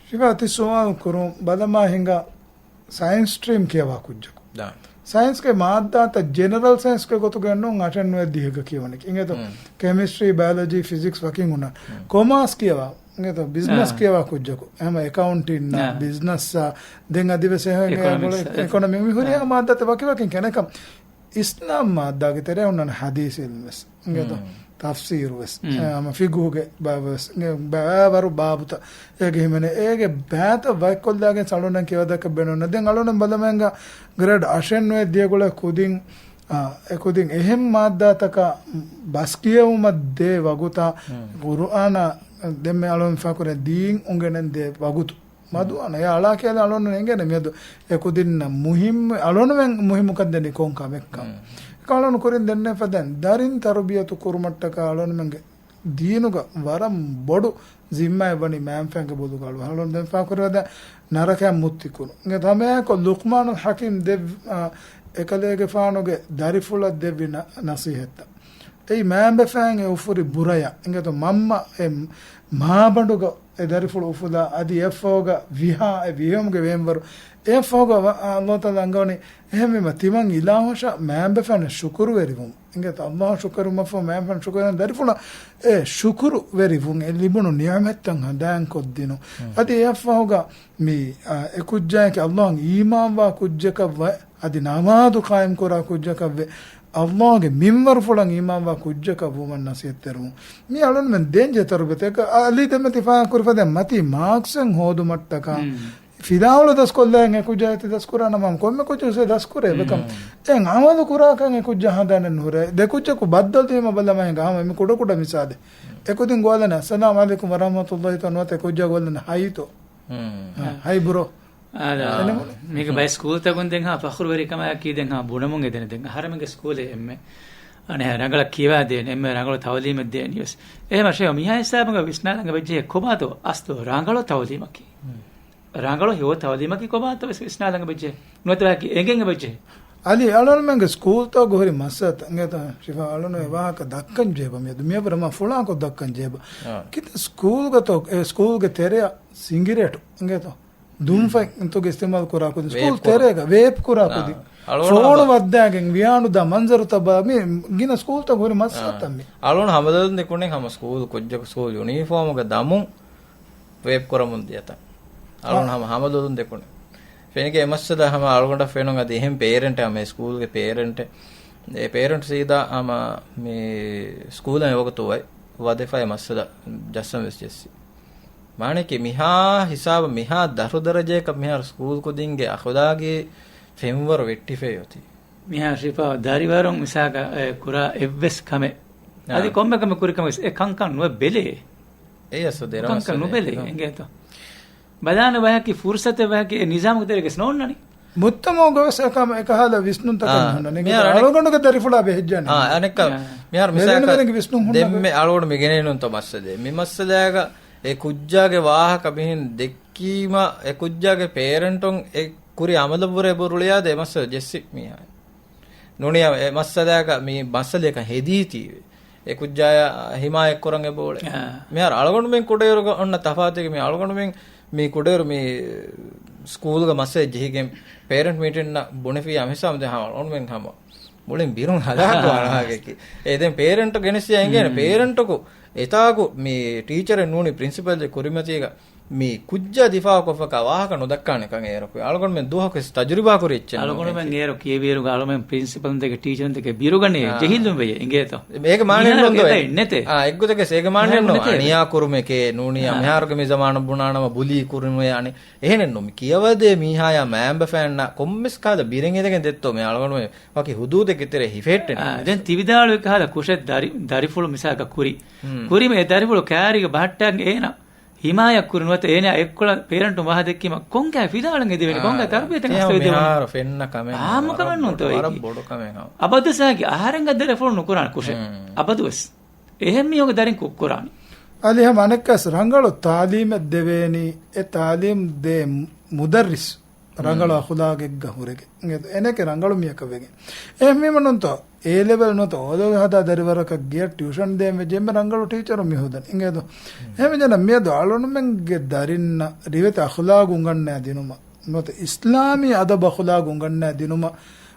ޝިފާ ތި ސުވާލު ކުރުން ބަލަމާ ހިނގާ ސައިންސް ސްޓްރީމް ކިޔަވާ ކުއްޖަކު. ދާން. ސައިންސްގެ މާއްދާތައް ޖެނެރަލް ސައިންސްގެ ގޮތުގައެއްނޫން އަށެއް ނުވައެއް ދިހައެއްގަ ކިޔަވަނީ. އިނގޭތޯ؟ ކެމިސްޓްރީ، ބަޔޮލޮޖީ، ފިޒިކްސް ވަކިން ހުންނަ. ކޮމާސް ކިޔަވާ. އިނގޭތޯ؟ ބިޒްނަސް ކިޔަވާ ކުއްޖަކު. ހަމަ އެކައުންޓިން، ބިޒްނަސް، ދެން އަދިވެސް އެހެން އެކޮނޮމިކްސް، އެކޮނޮމިކް މި ހުރިހާ މާއްދާތައް ވަކިވަކިން ކެނެކަމް. އިސްލާމް މާއްދާގެ ތެރޭ ހުންނަން ޙަދީޘް ޢިލްމުވެސް. އިނގޭތޯ؟ ތަފްސީރުވެސް. އެ، ހަމަ ފިޤުހުގެ ބާބުވެސް. އިނގޭ ބައިވަރު ބާބުތައް އޭގެ ހިމެނޭ. އޭގެ ބާތައް ވައްކޮށްލާގެން އަޅުންނަށް ކިޔަވަދައްކަ ބޭނުން. ދެން އަޅުން ބަލަމެންގަ ގްރޭޑް އަށެއް ނުވައެއް ދިޔަ ގުޅޭ ކުދިން، އާ، އެ ކުދިން އެހެން މާއްދާތަކަށް ބަސް ކިޔެވުމަށް ދޭ ވަގުތާ، ޤުރުއާނާ ދެންމެ އަޅުން ފާކުރޭ ދީން އުނގެނެން ދޭ ވަގުތު. މަދުވާނެ. އެ އަޅާ ކިޔާލަ އަޅުން އެނގޭނެ މިއަދު އެ ކުދިންނަށް މުހިއްމު، އަޅުންމެން މުހިއްމުކަން ދެނީ ކޮން ކަމެއްކަން. އެކަ އަޅުން ކުރިން ދެންނެފަ ދެން ދަރިން ތަރުބިޔަތު ކުރުމަށްޓަކާ އަޅުންމެންގެ ދީނުގަ ވަރަށް ބޮޑު ޒިންމާއެއް ވަނީ މައިންފައިންގެ ބޮލުގަ އަޅު. އަޅުން ދެން ފާކުރިވަދަ ނަރަކައިން މުއްތި ކުރުން. އިނގޭ ހަމައެކަ ލުޤްމާނުލް ޙަކީމް ދެ-، އާ، އެކަލޭގެފާނުގެ ދަރިފުޅަށް ދެއްވި ނަ-، ނަސީހަތްތައް. އެއީ މައިންބަފައިން އެ އުފުރި ބުރަޔަށް. އިނގޭތޯ މަންމަ އެ މާބަނޑުގަ އެ ދަރިފުޅު އުފުލާ، އަދި އެއަށްފަހުގަ ވިހާ، އެ ވިހެއުމުގެ ވޭންވަރު. އެއަށްފަހުގަ ވަ-، އަ-، ﷲ ތަޢާލާ އަންގަވަނީ، އެހެންވީމަ ތިމަން އިލާހުއަށާ މައިންބަފައިންނަށް ޝުކުރުވެރިވުން. އިނގޭތޯ ﷲ އަށް ޝުކުރުވުމަށްފަހު މައިންބަފައިން ޝުކުރުވެރިވުން. ދަރިފުޅަށް އެ ޝުކުރުވެރިވުން، އެ ލިބުނު ނިޢުމަތްތައް ހަނދާންކޮށްދިނުން. އަދި އެއަށްފަހުގަ މި، އާ، އެ ކުއްޖާއަކީ ﷲ އަށް އީމާންވާ ކުއްޖަކަށްވެ، އަދި ނަމާދު ޤާއިމްކުރާ ކުއްޖަކަށްވެ، ﷲ ގެ މިންވަރުފުޅަށް އީމާންވާ ކުއްޖަކަށް ވުމަށް ނަސީހަތްތެރިވުން. މި އަޅުންމެން ދޭންޖެހޭ ތަރުބިޔަތެއް. އަލީ ދެންމެ ތި ފާހަގަކުރި ފަދައިން މަތީ މާކްސްއެއް ހޯދުމަށްޓަކާ ފިލާވަޅު ދަސްކޮށްލައިގެން އެ ކުއްޖާ އެތި ދަސްކުރާނަމަ ކޮންމެ ކުއްޖަކު ދަސްކުރޭ އެބަކަން. ދެން އަމަލު ކުރާކަން އެ ކުއްޖާ ހަނދާނެއް ނުހުރޭ. ދެ ކުއްޖަކު ބައްދަލު ދީމަ ބަލަމާ ހިނގާ ހަމަ މި ކުޑަކުޑަ މިސާލެއް. އެކުދިން ގޮވާލަނީ އައްސަލާމް ޢަލައިކުމް ވަރަޙްމަތުﷲ ތަޢާލާ ނުވަތަ އެ ކުއްޖާ ގޮވާލަނީ ހައިތޯ. ހައި ބްރޯ. އާދެ، އެނެމުން. މީގެ ބައެއް ސްކޫލްތަކުން ދެން ހާ ފަޚުރުވެރިކަމާއެކީ ދެން ހާ ބުނަމުން އެދެނެ ދެން އަހަރެމެންގެ ސްކޫލެއް އެންމެ އަނެއް ރަނގަޅަށް ކިޔަވާ ދޭނެ، އެންމެ ރަނގަޅު ތަޢުލީމެއް ދޭނީ ވެސް. އެހެމަ ޝޭ މިހާ ހިސާބުގަ ވިސްނާލަން އެބަޖެހޭ ކޮބާތޯ އަސްލު ރަނގަޅު ތަޢުލީމަކީ. ރަނގަޅު ހެޔޮ ތަޢުލީމަކީ ކޮބާތޯ ވެސް ވިސްނާލަން އެބަޖެހޭ. ނުވަތަ ވަކި އެނގެން އެބަޖެހޭ. އަލީ އަޅުންމެންގެ ސްކޫލްތަކުގަ ހުރި މައްސަލަތައް އިނގޭތަ ޝިފާ އަޅުން އެ ވާހަކަ ދައްކަން ޖެހޭބަ މިއަދު މިއަށްވުރެ މާ ފުޅާކޮށް ދައްކަން ޖެހޭބަ. ކިތަ ސްކޫލްގަތޯ އެ ސްކޫލްގެ ތެރެއަށް ސިނގިރޭޓު އިނގޭތޯ؟ ދުންފަތްތަކުގެ އިސްތިޢުމާލު ކުރާ ކުދިން ސްކޫލް ތެރޭގަ ވޭޕް ކުރާ ކުދިން. ފޯނު ވައްދާގެން ވިޔާނުދާ މަންޒަރުތައް ބާ މި ގިނަ ސްކޫލްތަކު ހުރި މައްސަލަތައް މި. އަޅުން ހަމަލޮލުން ދެކުނެ ހަމަ ސްކޫލް ކުއްޖަކު ސްކޫލް ޔުނީފޯމުގަ ދަމުން ވޭޕް ކުރަމުން ދިޔަތަން. އަޅުން ހަމަ ހަމަލޮލުން ދެކުނެ. ފެނިގެ އެ މައްސަލަ ހަމަ އަޅުގަނޑަށް ފެނުން އަދި އެހެން ޕޭރެންޓެއް ހަމަ އެ ސްކޫލްގެ ޕޭރެންޓެއް، އެ ޕޭރެންޓް ސީދާ ހަމަ މި ސްކޫލަށް އެ ވަގުތު އޮތް ވަދެފައި މައްސަލަ ޖައްސަން ވެސް ޖެއްސި. މާނައަކީ މިހާ ހިސާބަށް މިހާ ދަށު ދަރަޖައަކަށް މިހާރު ސްކޫލް ކުދިންގެ އަޚުލާގީ ފެންވަރު ވެއްޓިފައި އޮތީ. މިހާ ޝިފާ ދަރިވަރުން މިސާލަކަށް އެ ކުރާ އެއްވެސް ކަމެއް. އާ. އަދި ކޮންމެ ކަމެއް ކުރި ކަމެއް ވެސް އެ ކަންކަން ނުވެ ބެލޭ. އެ އަސް ދެރަ ކަންކަން މައްސަލަ ނުބެލޭ އެ. އިނގޭތޯ. ބަލާނެ ވަހަކީ ފުރުސަތެއް ވަހަކީ އެ ނިޒާމުގެ ތެރޭގަސް ނޯންނަނީ. މުއްތަމައގަވެސް އެކަމަށް އެކަހަލަ ވިސްނުންތަކެއް އާ، ނުހުންނަނީ. މިހާރު އަޅުގަނޑުގެ ދަރިފުޅާ ބެހިއްޖާނެ. އާ، އަނެއްކަ، އާ. މިހާރު މިސާކަށް ދެންމެ އަޅުގަނޑު މި ގެނެއްނުންތޯ މައްސަލައެއް. މި މައްސަލައިގަ އެ ކުއްޖާގެ ވާހަކަ މިހެން ދެއްކީމަ، އެ ކުއްޖާގެ ޕޭރެންޓުން އެ ކުރި އަމަލަށްވުރެ ބުރުޅިޔާދެ އެ މައްސަލަ ޖެއްސި މީހާ. ނޫނީ އެ މައްސަލައިގަ މި މައްސަލަޔަކަށް ހެދީތީވެ. އެ ކުއްޖާޔާ ހިމާޔަތްކުރަން އެބައުޅޭ. އާ. މިހާރު އަޅުގަނޑުމެން ކުޑައިރުގަ އޮންނަ ތަފާތެއް މި އަޅުގަނޑުމެން މި ކުޑައިރު މި ސްކޫލްގަ މައްސަލަ ޖެހިގެން ޕޭރެންޓް މީޓިންއަށް ބުނެފިޔާ މިސާލު ދެން ހަމަ އަޅުގަނޑުމެން ހަމަ މުޅިން ބިރުން ހަލާކު އަޅާގެކި. އެ ދެން ޕޭރެންޓު ގެނެސްޔާ އިނގޭނެ. މް. ޕޭރެންޓަކު އެތާކު މި ޓީޗަރެއް ނޫނީ ޕްރިންސިޕަލްގެ ކުރިމަތީގަ މި ކުއްޖާ ދިފާއުކޮށްފަކާ ވާހަކަ ނުދައްކާނެކަން އޭރަކު. އަޅުގަނޑުމެން ދުވަހަކުވެސް ތަޖުރިބާކުރި އެއްޗެއް ނޫން އަޅުގަނޑުމެން އޭކި. އޭރު ކިޔެވިއިރުގަ އަޅުމެން ޕްރިންސިޕަލުންދެކެ ޓީޗަރުންދެކެ ބިރުގަނޭ އާ. ޖެހިލުން ވެޔޭ އިނގޭތޯ. އޭގެ މާނައެއް މިހާރު ނޫން ދޯ އެބައިން ނެތޭ. އާ، އެއްގޮތަކަސް އޭގެ މާނައެއް މިހާރު ނޫން. ނެތޭ. އަނިޔާ ކުރުމެކޭ ނޫނީ އާ. މިހާރުގެ މި ޒަމާނަށް ބުނާނަމަ ބުލީ ކުރުމޭ އަނެއް. އެހެނެއް ނޫން. މި ކިޔަވަދޭ މީހާޔާ މައިންބަފައިންނާ ކޮންމެސް ކާލަ ބިރެއް އެދެގެން ދެއްތޯ މި އަޅުގަނޑުމެން ވަކި ހުދޫދެއްގެ ތެރޭ ހިފެހެއްޓެނީ. އާ، ދެން ތި ވިދާޅުވި ކަހަލަ ކުށެއް ދަރި-، ދަރިފުޅު މިސާލަކަށް ކުރި. ހުން. ކުރިމަ އެ ދަރިފުޅު ކައިރީގަ ބަހައްޓައިގެން އޭނަ ހިމާޔަތް ކުރި ނުވަތަ އޭނަ އެއްކޮޅަށް ޕޭރެންޓުން ވާހަ ދެއްކީމަ ކޮންކަހަލަ ފިލާވަޅެއް އެދެވޭނެ، ކޮންކަހަލަ ތަރުބިޔަތެއް ހަސް އެދެވޭނެ. މިހާރު ފެންނަ ކަމެއް އާންމު ކަމެއް ނޫންތޯ ވަރަށް އެކީ. ބޮޑު ކަމެއް ހަމަ. އަބަދުސާގި އަހަރެންގެ ދަރިފުޅު ނުކުރާނެ ކުށެއް. ހުން. އަބަދުވެސް. އެހެން މީހުންގެ ދަރިން ކުށްކުރާނީ. އަދި ހަމަ އަނެއްކާސް ރަނގަޅު ތާލީމެއް ދެވޭނީ، އެ ތާލީމް ދޭ މު-، މުދައްރިސް ރަނގަޅު މް. އަޚުލާގެއްގަ ހުރެގެން. އިނގޭތޯ؟ އޭނައަކީ ރަނގަޅު މީހަކަށް ވެގެން. އެހެންވީމަ ނޫންތޯ، އޭ ލެވެލް ނުވަތަ އޯ ލެވެލް ހަދާ ދަރިވަރަކަށް ގެޔަށް ޓިއުޝަން ދޭން ވެއްޖެ އެންމެ ރަނގަޅު ޓީޗަރު މި ހޯދަން. އިނގޭތޯ؟ މް. އެހެންވެއްޖެނަމަ މިއަދު އަޅުނުމެންގެ ދަރިންނަށް ރިވެތި އަޚުލާގު އުނގަންނަ ދިނުމަށް ނުވަތަ އިސްލާމީ އަދަބު އަޚުލާގު އުނގަންނަ ދިނުމަށް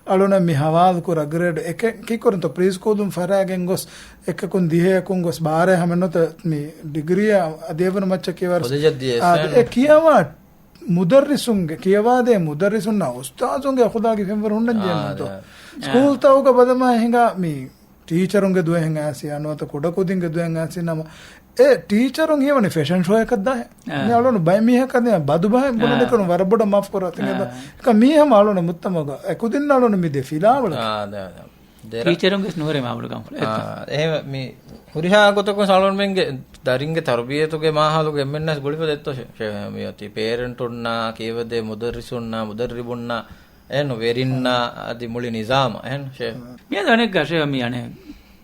އަޅުނަށް މި ހަވާލުކުރާ ގްރޭޑް އެކެއް ކީއްކުރަންތޯ؟ ޕްރީ ސްކޫލުން ފަރާގެން ގޮސް، އެކަކުން ދިހައަކުން ގޮސް، ބާރައެއް ހަމަ ނުވަތަ މި ޑިގްރީއަށް އަދި އެވަރު މައްޗަށް ކިޔަވާ ކޮލެޖަށް ދިޔަ އާ، އެސް އެ ކިޔަވާ މުދައްރިސުންގެ، ކިޔަވާދޭ މުދައްރިސުންނާ އުސްތާޒުންގެ އަޚުލާގީ ފެންވަރު ހުންނަން ޖެހެންތޯ؟ އާ. ސްކޫލްތަކުގަ ބަލަމާ ހިނގާ މި ޓީޗަރުންގެ ދުވަހެއް އައިސް ނުވަތަ ކުޑަކުދިންގެ ދުވަހެއް އައިސް ނަމަ، އެ ޓީޗަރުން ހީވަނީ ފެޝަން ޝޯއަކަށް ދާހެއް. އާ. މި އަޅުނު ބައެއް މީހަކަށް ދިޔަ ބަދު ބަހެއް ބުނެދެކުނު ވަރަށް ބޮޑަށް މާފު ކުރާތި. އާ. އެކަ މީ ހަމަ އަޅުނު މުއްތަމަގަ އެކުދިން އަޅުނު މި ދޭ ފިލާވަޅަކަށް. އާ، ދެ، ދެ. ދެރަ. ޓީޗަރުންގެ ނުހުރޭ މާބޮޑު ކަންފުޅެއް. އާ، އެހެން މި ހުރިހާ ގޮތަކުން އަޅުންމެންގެ ދަރިންގެ ތަރުބިޔަތުގެ މާހައުލުގެ އެންމެންނަސް ގުޅިފަދަ އެއްތޯ ޝެ-، ޝެ-، މިއޮތީ ޕޭރެންޓުންނާ، ކިޔަވަދޭ މުދައްރިސުންނާ، މުދައްރިބުންނާ، އެހެން ވެރިންނާ، އަދި މުޅި ނިޒާމަށް އެހެން ޝެ-، މިއަދު އަނެއްގަ ޝެ މި އަނެއް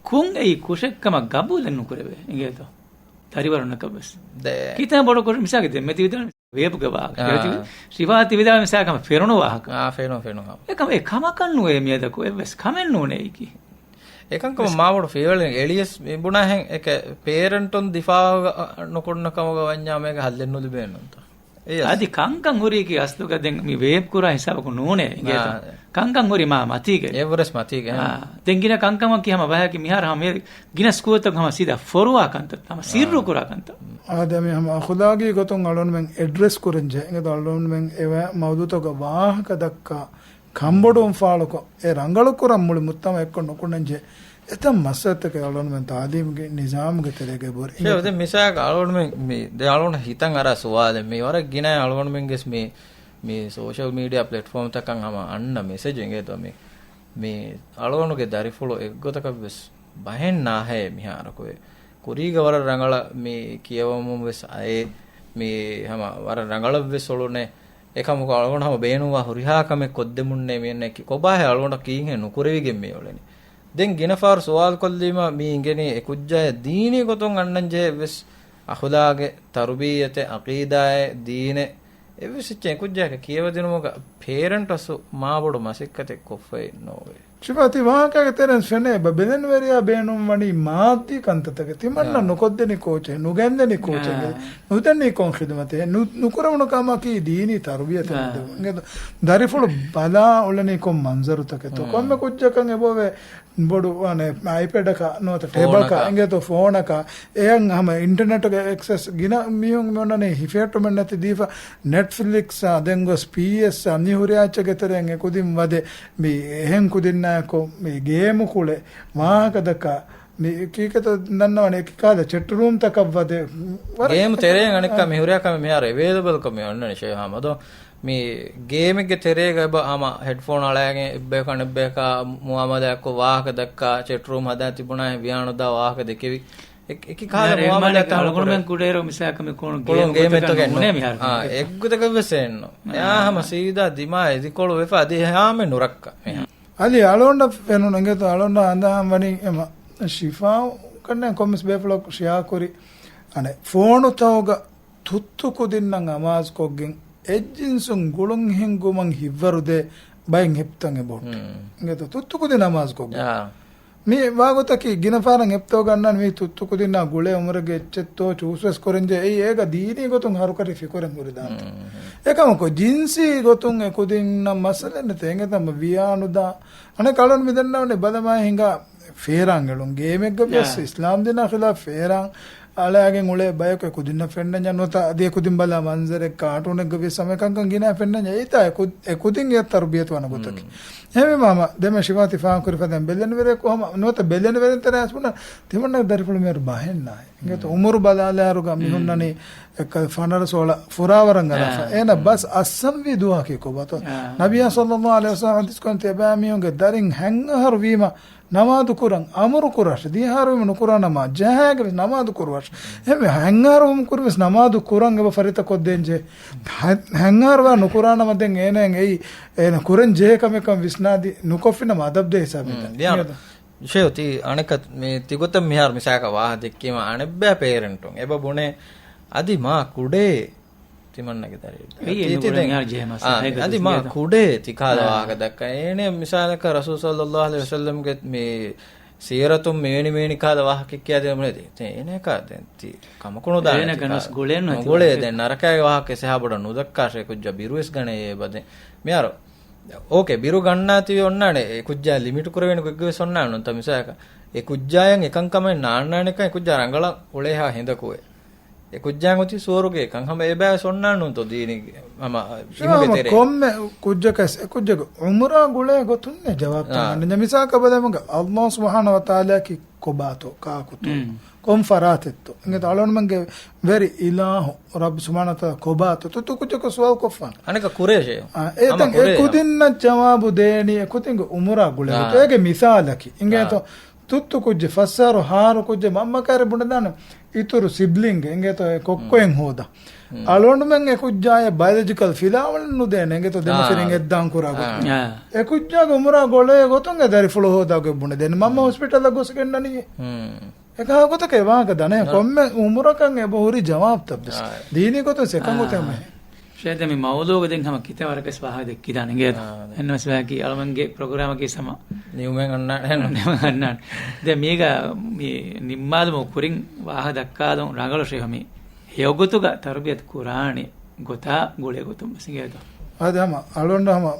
ކުން އެއީ ކުށެއްކަމަށް ގަބޫލެއް ނުކުރެވޭ އިނގޭތޯ؟ ދަރިވަރުންނަކަށްވެސް. ދެ. ކިތައް ބޮޑު ކުށެއް މިސާލަކަށް ދެން މެތި ވިދާޅު ވޭބުގެ ވާހަކަ. އާ. ޝިފާ ތި ވިދާޅު މިސާލަކަށް ފެނުނު ވާހަކަ. އާ، ފެނުނު، ފެނުނު. އެކަމަ އެ ކަމަކަށް ނުވޭ މިއަދަކު އެއްވެސް ކަމެއް ނޫނޭ އެއީކީ. އެކަންކަމަށް ވެސް. މާބޮޑު ފިޔަވަޅެއް އެޅިޔަސް މި ބުނާހެން އެކަ ޕޭރެންޓުން ދިފާއު ނުކުންނަ ކަމުގަ ވަންޏާ މޭގަ ހައްލެއް ނުލިބޭނެ ނޫންތަ؟ އެއް އަދި ކަންކަން ހުރީކީ އަސްލުގަ ދެން މި ވޭބް ކުރާ ހިސާބަކު ނޫނޭ އިނގޭތޯ؟ އާ. ކަންކަން ހުރީ މާ މަތީގަ. އެއްވަރަސް މަތީގަ. އާ. ދެން ގިނަ ކަންކަމަކީ ހަމަ ބަހަކީ މިހާރު ހަމަ މި ގިނަ ސްކޫލްތަކު ހަމަ ސީދާ ފޮރުވާ ކަންތައް، ހަމަ ސިއްރު އާ. ކުރާ ކަންތައް. އާދެ، މި ހަމަ އަޚުލާގީ ގޮތުން އަޅުންމެން އެޑްރެސް ކުރަން ޖެހޭ. އިނގޭތޯ އަޅުންމެން އެވަ މައުޟޫތަކުގަ ވާހަކަ ދައްކާ ކަންބޮޑުވުން ފާޅުކޮށް، އެ ރަނގަޅު ކުރަން މުޅި މުއްތަމަ އެއްކޮށް ނުކުންނަން ޖެހޭ. އެތައް މައްސަލަތަކެއް އަޅުންމެން ތާލީމުގެ ނިޒާމުގެ ތެރޭގަ ބޮރި. ޝޭ، ދެން މިސާލަކަށް އަޅުންމެން މި، ދެ އަޅުން ހިތަށް އަރާ ސުވާލެއް މި ވަރަށް ގިނަ އަޅުންމެންގެ މި، މި ސޯޝަލް މީޑިއާ ޕްލެޓްފޯމްތަކަށް ހަމަ އަންނަ މެސެޖް އިނގޭތޯ މި، މި އަޅުގަނޑުގެ ދަރިފުޅު އެއްގޮތަކަށްވެސް ބަހެއް ނާހޭ މިހާރަކު. ކުރީގަ ވަރަށް ރަނގަޅަށް މި ކިޔަވަމުން ވެސް އައޭ، މި ހަމަ ވަރަށް ރަނގަޅަށް ވެސް އުޅުނޭ. އެކަމަކު އަޅުގަނޑު ހަމަ ބޭނުންވާ ހުރިހާ ކަމެއް ކޮށްދެމުންނޭ މިއަންނައަކީ ކޮބާހޭ އަޅުގަނޑަށް ކީއްހޭ ނުކުރެވިގެން މި އުޅެނީ. ދެން ގިނަ ފަހަރު ސުވާލު ކޮށްލީމަ މި އިނގެނީ އެ ކުއްޖާޔަށް ދީނީ ގޮތުން އަންނަން ޖެހޭ އެއްވެސް އަޚުލާގެއް، ތަރުބިއްޔަތެއް، އަޤީދާއެއް، ދީނެއް އެއްވެސް އެއްޗެއް އެ ކުއްޖާޔަކަށް ކިޔަވަދިނުމުގަ ޕޭރެންޓް އަސްލު މާބޮޑު މަސައްކަތެއް ކޮށްފައެއް ނޯވޭ. ޝިފާ، ތި ވާހަކައިގެ ތެރެއިން ފެނޭ ބަ ބެލެނިވެރިޔާ ބޭނުން ވަނީ މާއްދީ ކަންތައްތަކެއް. ތިމަންނަ ނުކޮށްދެނީ ކޯޗެއް، ނުގެންދެނީ ކޯޗެއް، ނުދެނީ ކޮން ޚިދުމަތެއް، ނު-، ނުކުރެވުނު ކަމަކީ ދީނީ ތަރުބިޔަތެއް ނުދެވުން. އިނގޭތޯ، ދަރިފުޅު ބަލާ އުޅެނީ ކޮން މަންޒަރުތަކެއްތޯ؟ ކޮންމެ ކުއްޖަކަށް އެބައޮވޭ ބޮޑު، އަނެ، އައިޕެޑަކަށް ނުވަތަ ޓޭބަލްކަށް، އިނގޭތޯ، ފޯނަކަށް. އެއަށް ހަމަ އިންޓަނެޓްގެ އެކްސެސް ގިނަ މީހުން މި އޮންނަނީ ހިފޭޓުމެއް ނެތި ދީފަ، ނެޓްފްލިކްސްއާ، ދެން ގޮސް ޕީއެސްއާ، މި ހުރިހާ އެއްޗެއްގެ ތެރެއިން އެ ކުދިން ވަދެ، މި އެހެން ކުދިންނާއެކު މި ގޭމު ކުޅެ، ވާހަކަ ދައްކާ، މި ކީކޭތޯ ދަންނަވަނީ އެކި ކާލަ ޗެޓްރޫމްތަކަށް ވަދެ، ވަރަށް ގޭމު ތެރޭގަ އަނެއްކާ މި ހުރިހާ ކަމެއް މިހާރު އެވޭލަބަލްކަމެއް އޮންނަނީ ޝޭހާމަދޯ. މި ގޭމެއްގެ ތެރޭގަ އެބަ ހަމަ ހެޑްފޯން އަޅައިގެން އެއްބަޔަކު އަނެއްބަޔަކާ މުއާމަލާތްކޮށް ވާހަކަ ދައްކާ، ޗެޓްރޫމް ހަދާ ތިބުނާހެން ވިޔާނުދާ ވާހަކަ ދެކެވި. އެ-، އެކި ކާލަ މުއާމަލާތް އަޅުގަނޑުމެން ކުޑައިރު މިސާކަށް މި ކުޅުނު ގޭމެއްތަކެއް ނޫނޭ މިހާރު. އާ، އެއްގޮތަކަށް ވެސް އެއްނު. އެއާ ހަމަ ސީދާ ދިމާ އެދިކޮޅު ވެފަ އަދި ހާމެއް ނުރައްކަ މިހާ. އަލި އަޅުގަނޑަށް ފެނުނު އިނގޭތޯ އަޅުގަނޑަށް އަނދާން ވަނީ އެމަ ޝިފާ ކަންނޭ ކޮންމެސް ބޭފުޅަކު ޝިޔާ ކުރި. އަނެ ފޯނުތައުގަ ތުއްތު ކުދިންނަށް އަމާޒު ކޮށްގެން، އެއްޖިންސުން ގުޅުން ހިންގުމަށް ހިއްވަރުދޭ ބައެއް އެޕްތައް އެބަހުއްޓި. އިނގޭތޯ ތުއްތު ކުދިން އަމާޒު ކޮށްގެން. މި ވާގޮތަކީ ގިނަ ފަހަރަށް އެޕްތައް ގަންނަން މީ ތުއްތު ކުދިންނާ ގުޅޭ އުމުރެއްގެ އެއްޗެއްތޯ ޗޫސްވެސް ކުރަންޖެ. އެއީ އޭގަ ދީނީ ގޮތުން ހަރުކަށި ފިކުރެއް ހުރި ދާންތަ. އެކަމަކު ޖިންސީ ގޮތުން އެ ކުދިންނަށް މައްސަލައެއް ނެތޭ. އިނގޭތަ ވިޔާނުދާ އަނެއް އަޅުން މިދަންނަވަނީ ބަލަމާ ހިނގާ ފޭރާން އެޅުން. ގޭމެއްގަ ވިޔަސް އިސްލާމް ދީނާ ޚިލާފް ފޭރާން އަޅައިގެން އުޅޭ ބަޔަކު އެ ކުދިންނަށް ފެންނަންޏާ ނުވަތަ އަދި އެ ކުދިން ބަލާ މަންޒަރެއް ކާޓޫނެއްގަ ވިޔަސް ހަމަ އެކަންކަން ގިނަ ފެންނަންޏާ އެއީތާ އެ ކުދިން އެ ތަރުބިޔަތު ވަނަ ގޮތަކީ. އެހެންވީމާ ހަމަ ދެމެ ޝިފާ ތި ފާހަގަކުރި ފަދައިން ބެލެނިވެރިޔަކު ހަމަ ނުވަތަ ބެލެނިވެރިން ތެރެއަސް ބުނަން ތިމަންނަގެ ދަރިފުޅު މިހާރު ބަހެއް ނާއި. އިނގޭތޯ އުމުރު ބަލާލާއިރުގަ މި ހުންނަނީ އެއްކަލަ ފަނަރަ ސޯޅަ ފުރާވަރަށް އަރާފަ. އޭނަ ބަސް އައްސަންވީ ދުވަހަކީ ކޮބާތޯ؟ ނަބިއްޔާ ޞައްލައްލާހު ޢަލައިހި ވަސައްލަމަ ޙަދީޘް ކުރަން ތިޔަބައިމީހުންގެ ދަރިން ހަތް އަހަރު ވީމަ ނަމާދު ކުރަން އަމުރު ކުރަށް. ދިހަ އަހަރު ވީމަ ނުކުރާނަމަ ޖަހާގެ ވެސް ނަމާދު ކުރުވަށް. އެހެންވެ ހަތް އަހަރު ވުމުން ކުރި ވެސް ނަމާދު ކުރަން އެބަ ފަރިތަ ކޮށްދޭންޖެ. ހަތް އަހަރު ވާ ނުކުރާނަމަ ދެން އޭނައަށް އެއީ އޭނަ ކުރަން ޖެހޭ ކަމެއްކަން ވިސްނާދީ ނުކޮށްފިނަމަ އަދަބް ދޭ ހިސާބެއް. ޝޭހު ތި އަނެއްކަ މި ތިގޮތަށް މިހާރު މިސާކަށް ވާހަ ދެއްކީމަ އަނެއްބައި ޕޭރެންޓުން އެބަ ބުނޭ އަދި މާ ކުޑޭ ތިމަންނަގެ ދަރި. އަދި ތި ދެން އާ، އަދި މާ ކުޑޭ ތި ކާލަ ވާހަކަ ދައްކަ. އޭނެ މިސާލަކަށް ރަސޫލު ޞައްލައްލާހު ޢަލައިހި ވަސައްލަމްގެ މި ސީރަތުން މިވެނި މިވެނި ކާލަ ވާހަކަ ކިއްޔާ ދޭ މުޅޭ ދޭ. ތެ އޭނަކާ ދެން ތި ކަމަކު ނުދާނެ ތި ނުގުޅޭ ދެން ނަރަކާގެ ވާހަކަ ސެހާ ބޮޑަށް ނުދައްކާށޭ ކުއްޖާ ބިރުވެސް ގަނޭ އޭ ބަދެ. މިހާރު އޯކޭ، ބިރު ގަންނާތީ އޮންނާނެ. އެ ކުއްޖާ ލިމިޓް ކުރެވޭނެ ގޮތްގެ ވެސް އޮންނާނެ ނުންތަ؟ މިސާލަކަށް އެ ކުއްޖާޔަށް އެކަންކަމެއް ނާންނާނެކަން އެ ކުއްޖާ ރަނގަޅަށް އުޅޭހާ ހިނދަކު އެ ކުއްޖާ އޮތީ ސުވަރުގޭ ކަން ހަމަ އެބައި ވެސް އޮންނާނެ ނުންތޯ ދީނީ ހަމަ އިމުގެ ތެރޭ. ކޮންމެ ކުއްޖަކަސް އެ ކުއްޖަކު އުމުރާ ގުޅޭ ގޮތުންނޭ ޖަވާބު ދާނެ. މިސާލަކަށް ބަލަމުގެ ﷲ ސުބްޙާނަހޫ ވަތަޢާލާއަކީ ކޮބާތޯ، ކާކުތޯ، ކޮން ފަރާތެއްތޯ؟ އިނގޭތޯ އަޅުންމެންގެ ވެރި އިލާހު ރައްބު ސުބްޙާނަހޫ ވަތަޢާލާ ކޮބާތޯ؟ ތުއްތު ކުއްޖަކު ސުވާލު ކޮށްފާނެ. އަނެކަ ކުރޭ ޝޭ. އާ، އެ ދެން އެ ކުދިންނަށް ޖަވާބު ދޭނީ އެ ކުދިންގެ އުމުރާ ގުޅޭ ގޮތުން. އޭގެ މިސާލަކީ. އިނގޭތޯ ތުއްތު ކުއްޖެއް ފަސް އަހަރު ހާރު ކުއްޖެއް މަންމަ ކައިރި ބުނެދާނެ އިތުރު ސިބްލިންގެ އިނގޭތޯ އެ ކޮއްކޮއެއް ހޯދާ. އަޅުގަނޑުމެން އެ ކުއްޖާޔަށް ބަޔޮލޮޖިކަލް ފިލާވަޅެއް ނުދޭނެ އިނގޭތޯ ދެމަފިރިން އެއްދާން ކުރާ ގޮތުން. އެ ކުއްޖާގެ އުމުރާ ގުޅޭ ގޮތުން އެ ދަރިފުޅު ހޯދާ ގޮތް ބުނެދޭނެ. މަންމަ ހޮސްޕިޓަލަށް ގޮސް ގެންނަނީ. އެކަހަ ގޮތަކަށް ވާހަކަ ދަނެ ކޮންމެ އުމުރަކަށް އެބަ ހުރި ޖަވާބުތައް ވެސް. ދީނީ ގޮތުން ސެކަން ގޮތެއް ހަމަ. ޝޭދެ މި މައުޟޫގަ ދެން ހަމަ ކިތައް ވަރަކަސް ވާހަކަ ދެއްކިދާނެ އިނގޭތޯ. އެންނަސް ވާކީ އަޅުމެންގެ ޕްރޮގްރާމަކީ ސަމަ ނިމުމެއް އަންނާނެ. ނިމުމެއް އަންނާނެ. ދެ މީގަ މި ނިންމާލުމު ކުރިން ވާހަކަ ދައްކާލުން ރަނގަޅު ޝޭހު މި ހެޔޮގޮތުގަ ތަރުބިޔަތު ކުރާނެ ގޮތާ ގުޅޭ ގޮތުން ވެސް އިނގޭތޯ. އާދެ ހަމަ އަޅުގަނޑު ހަމަ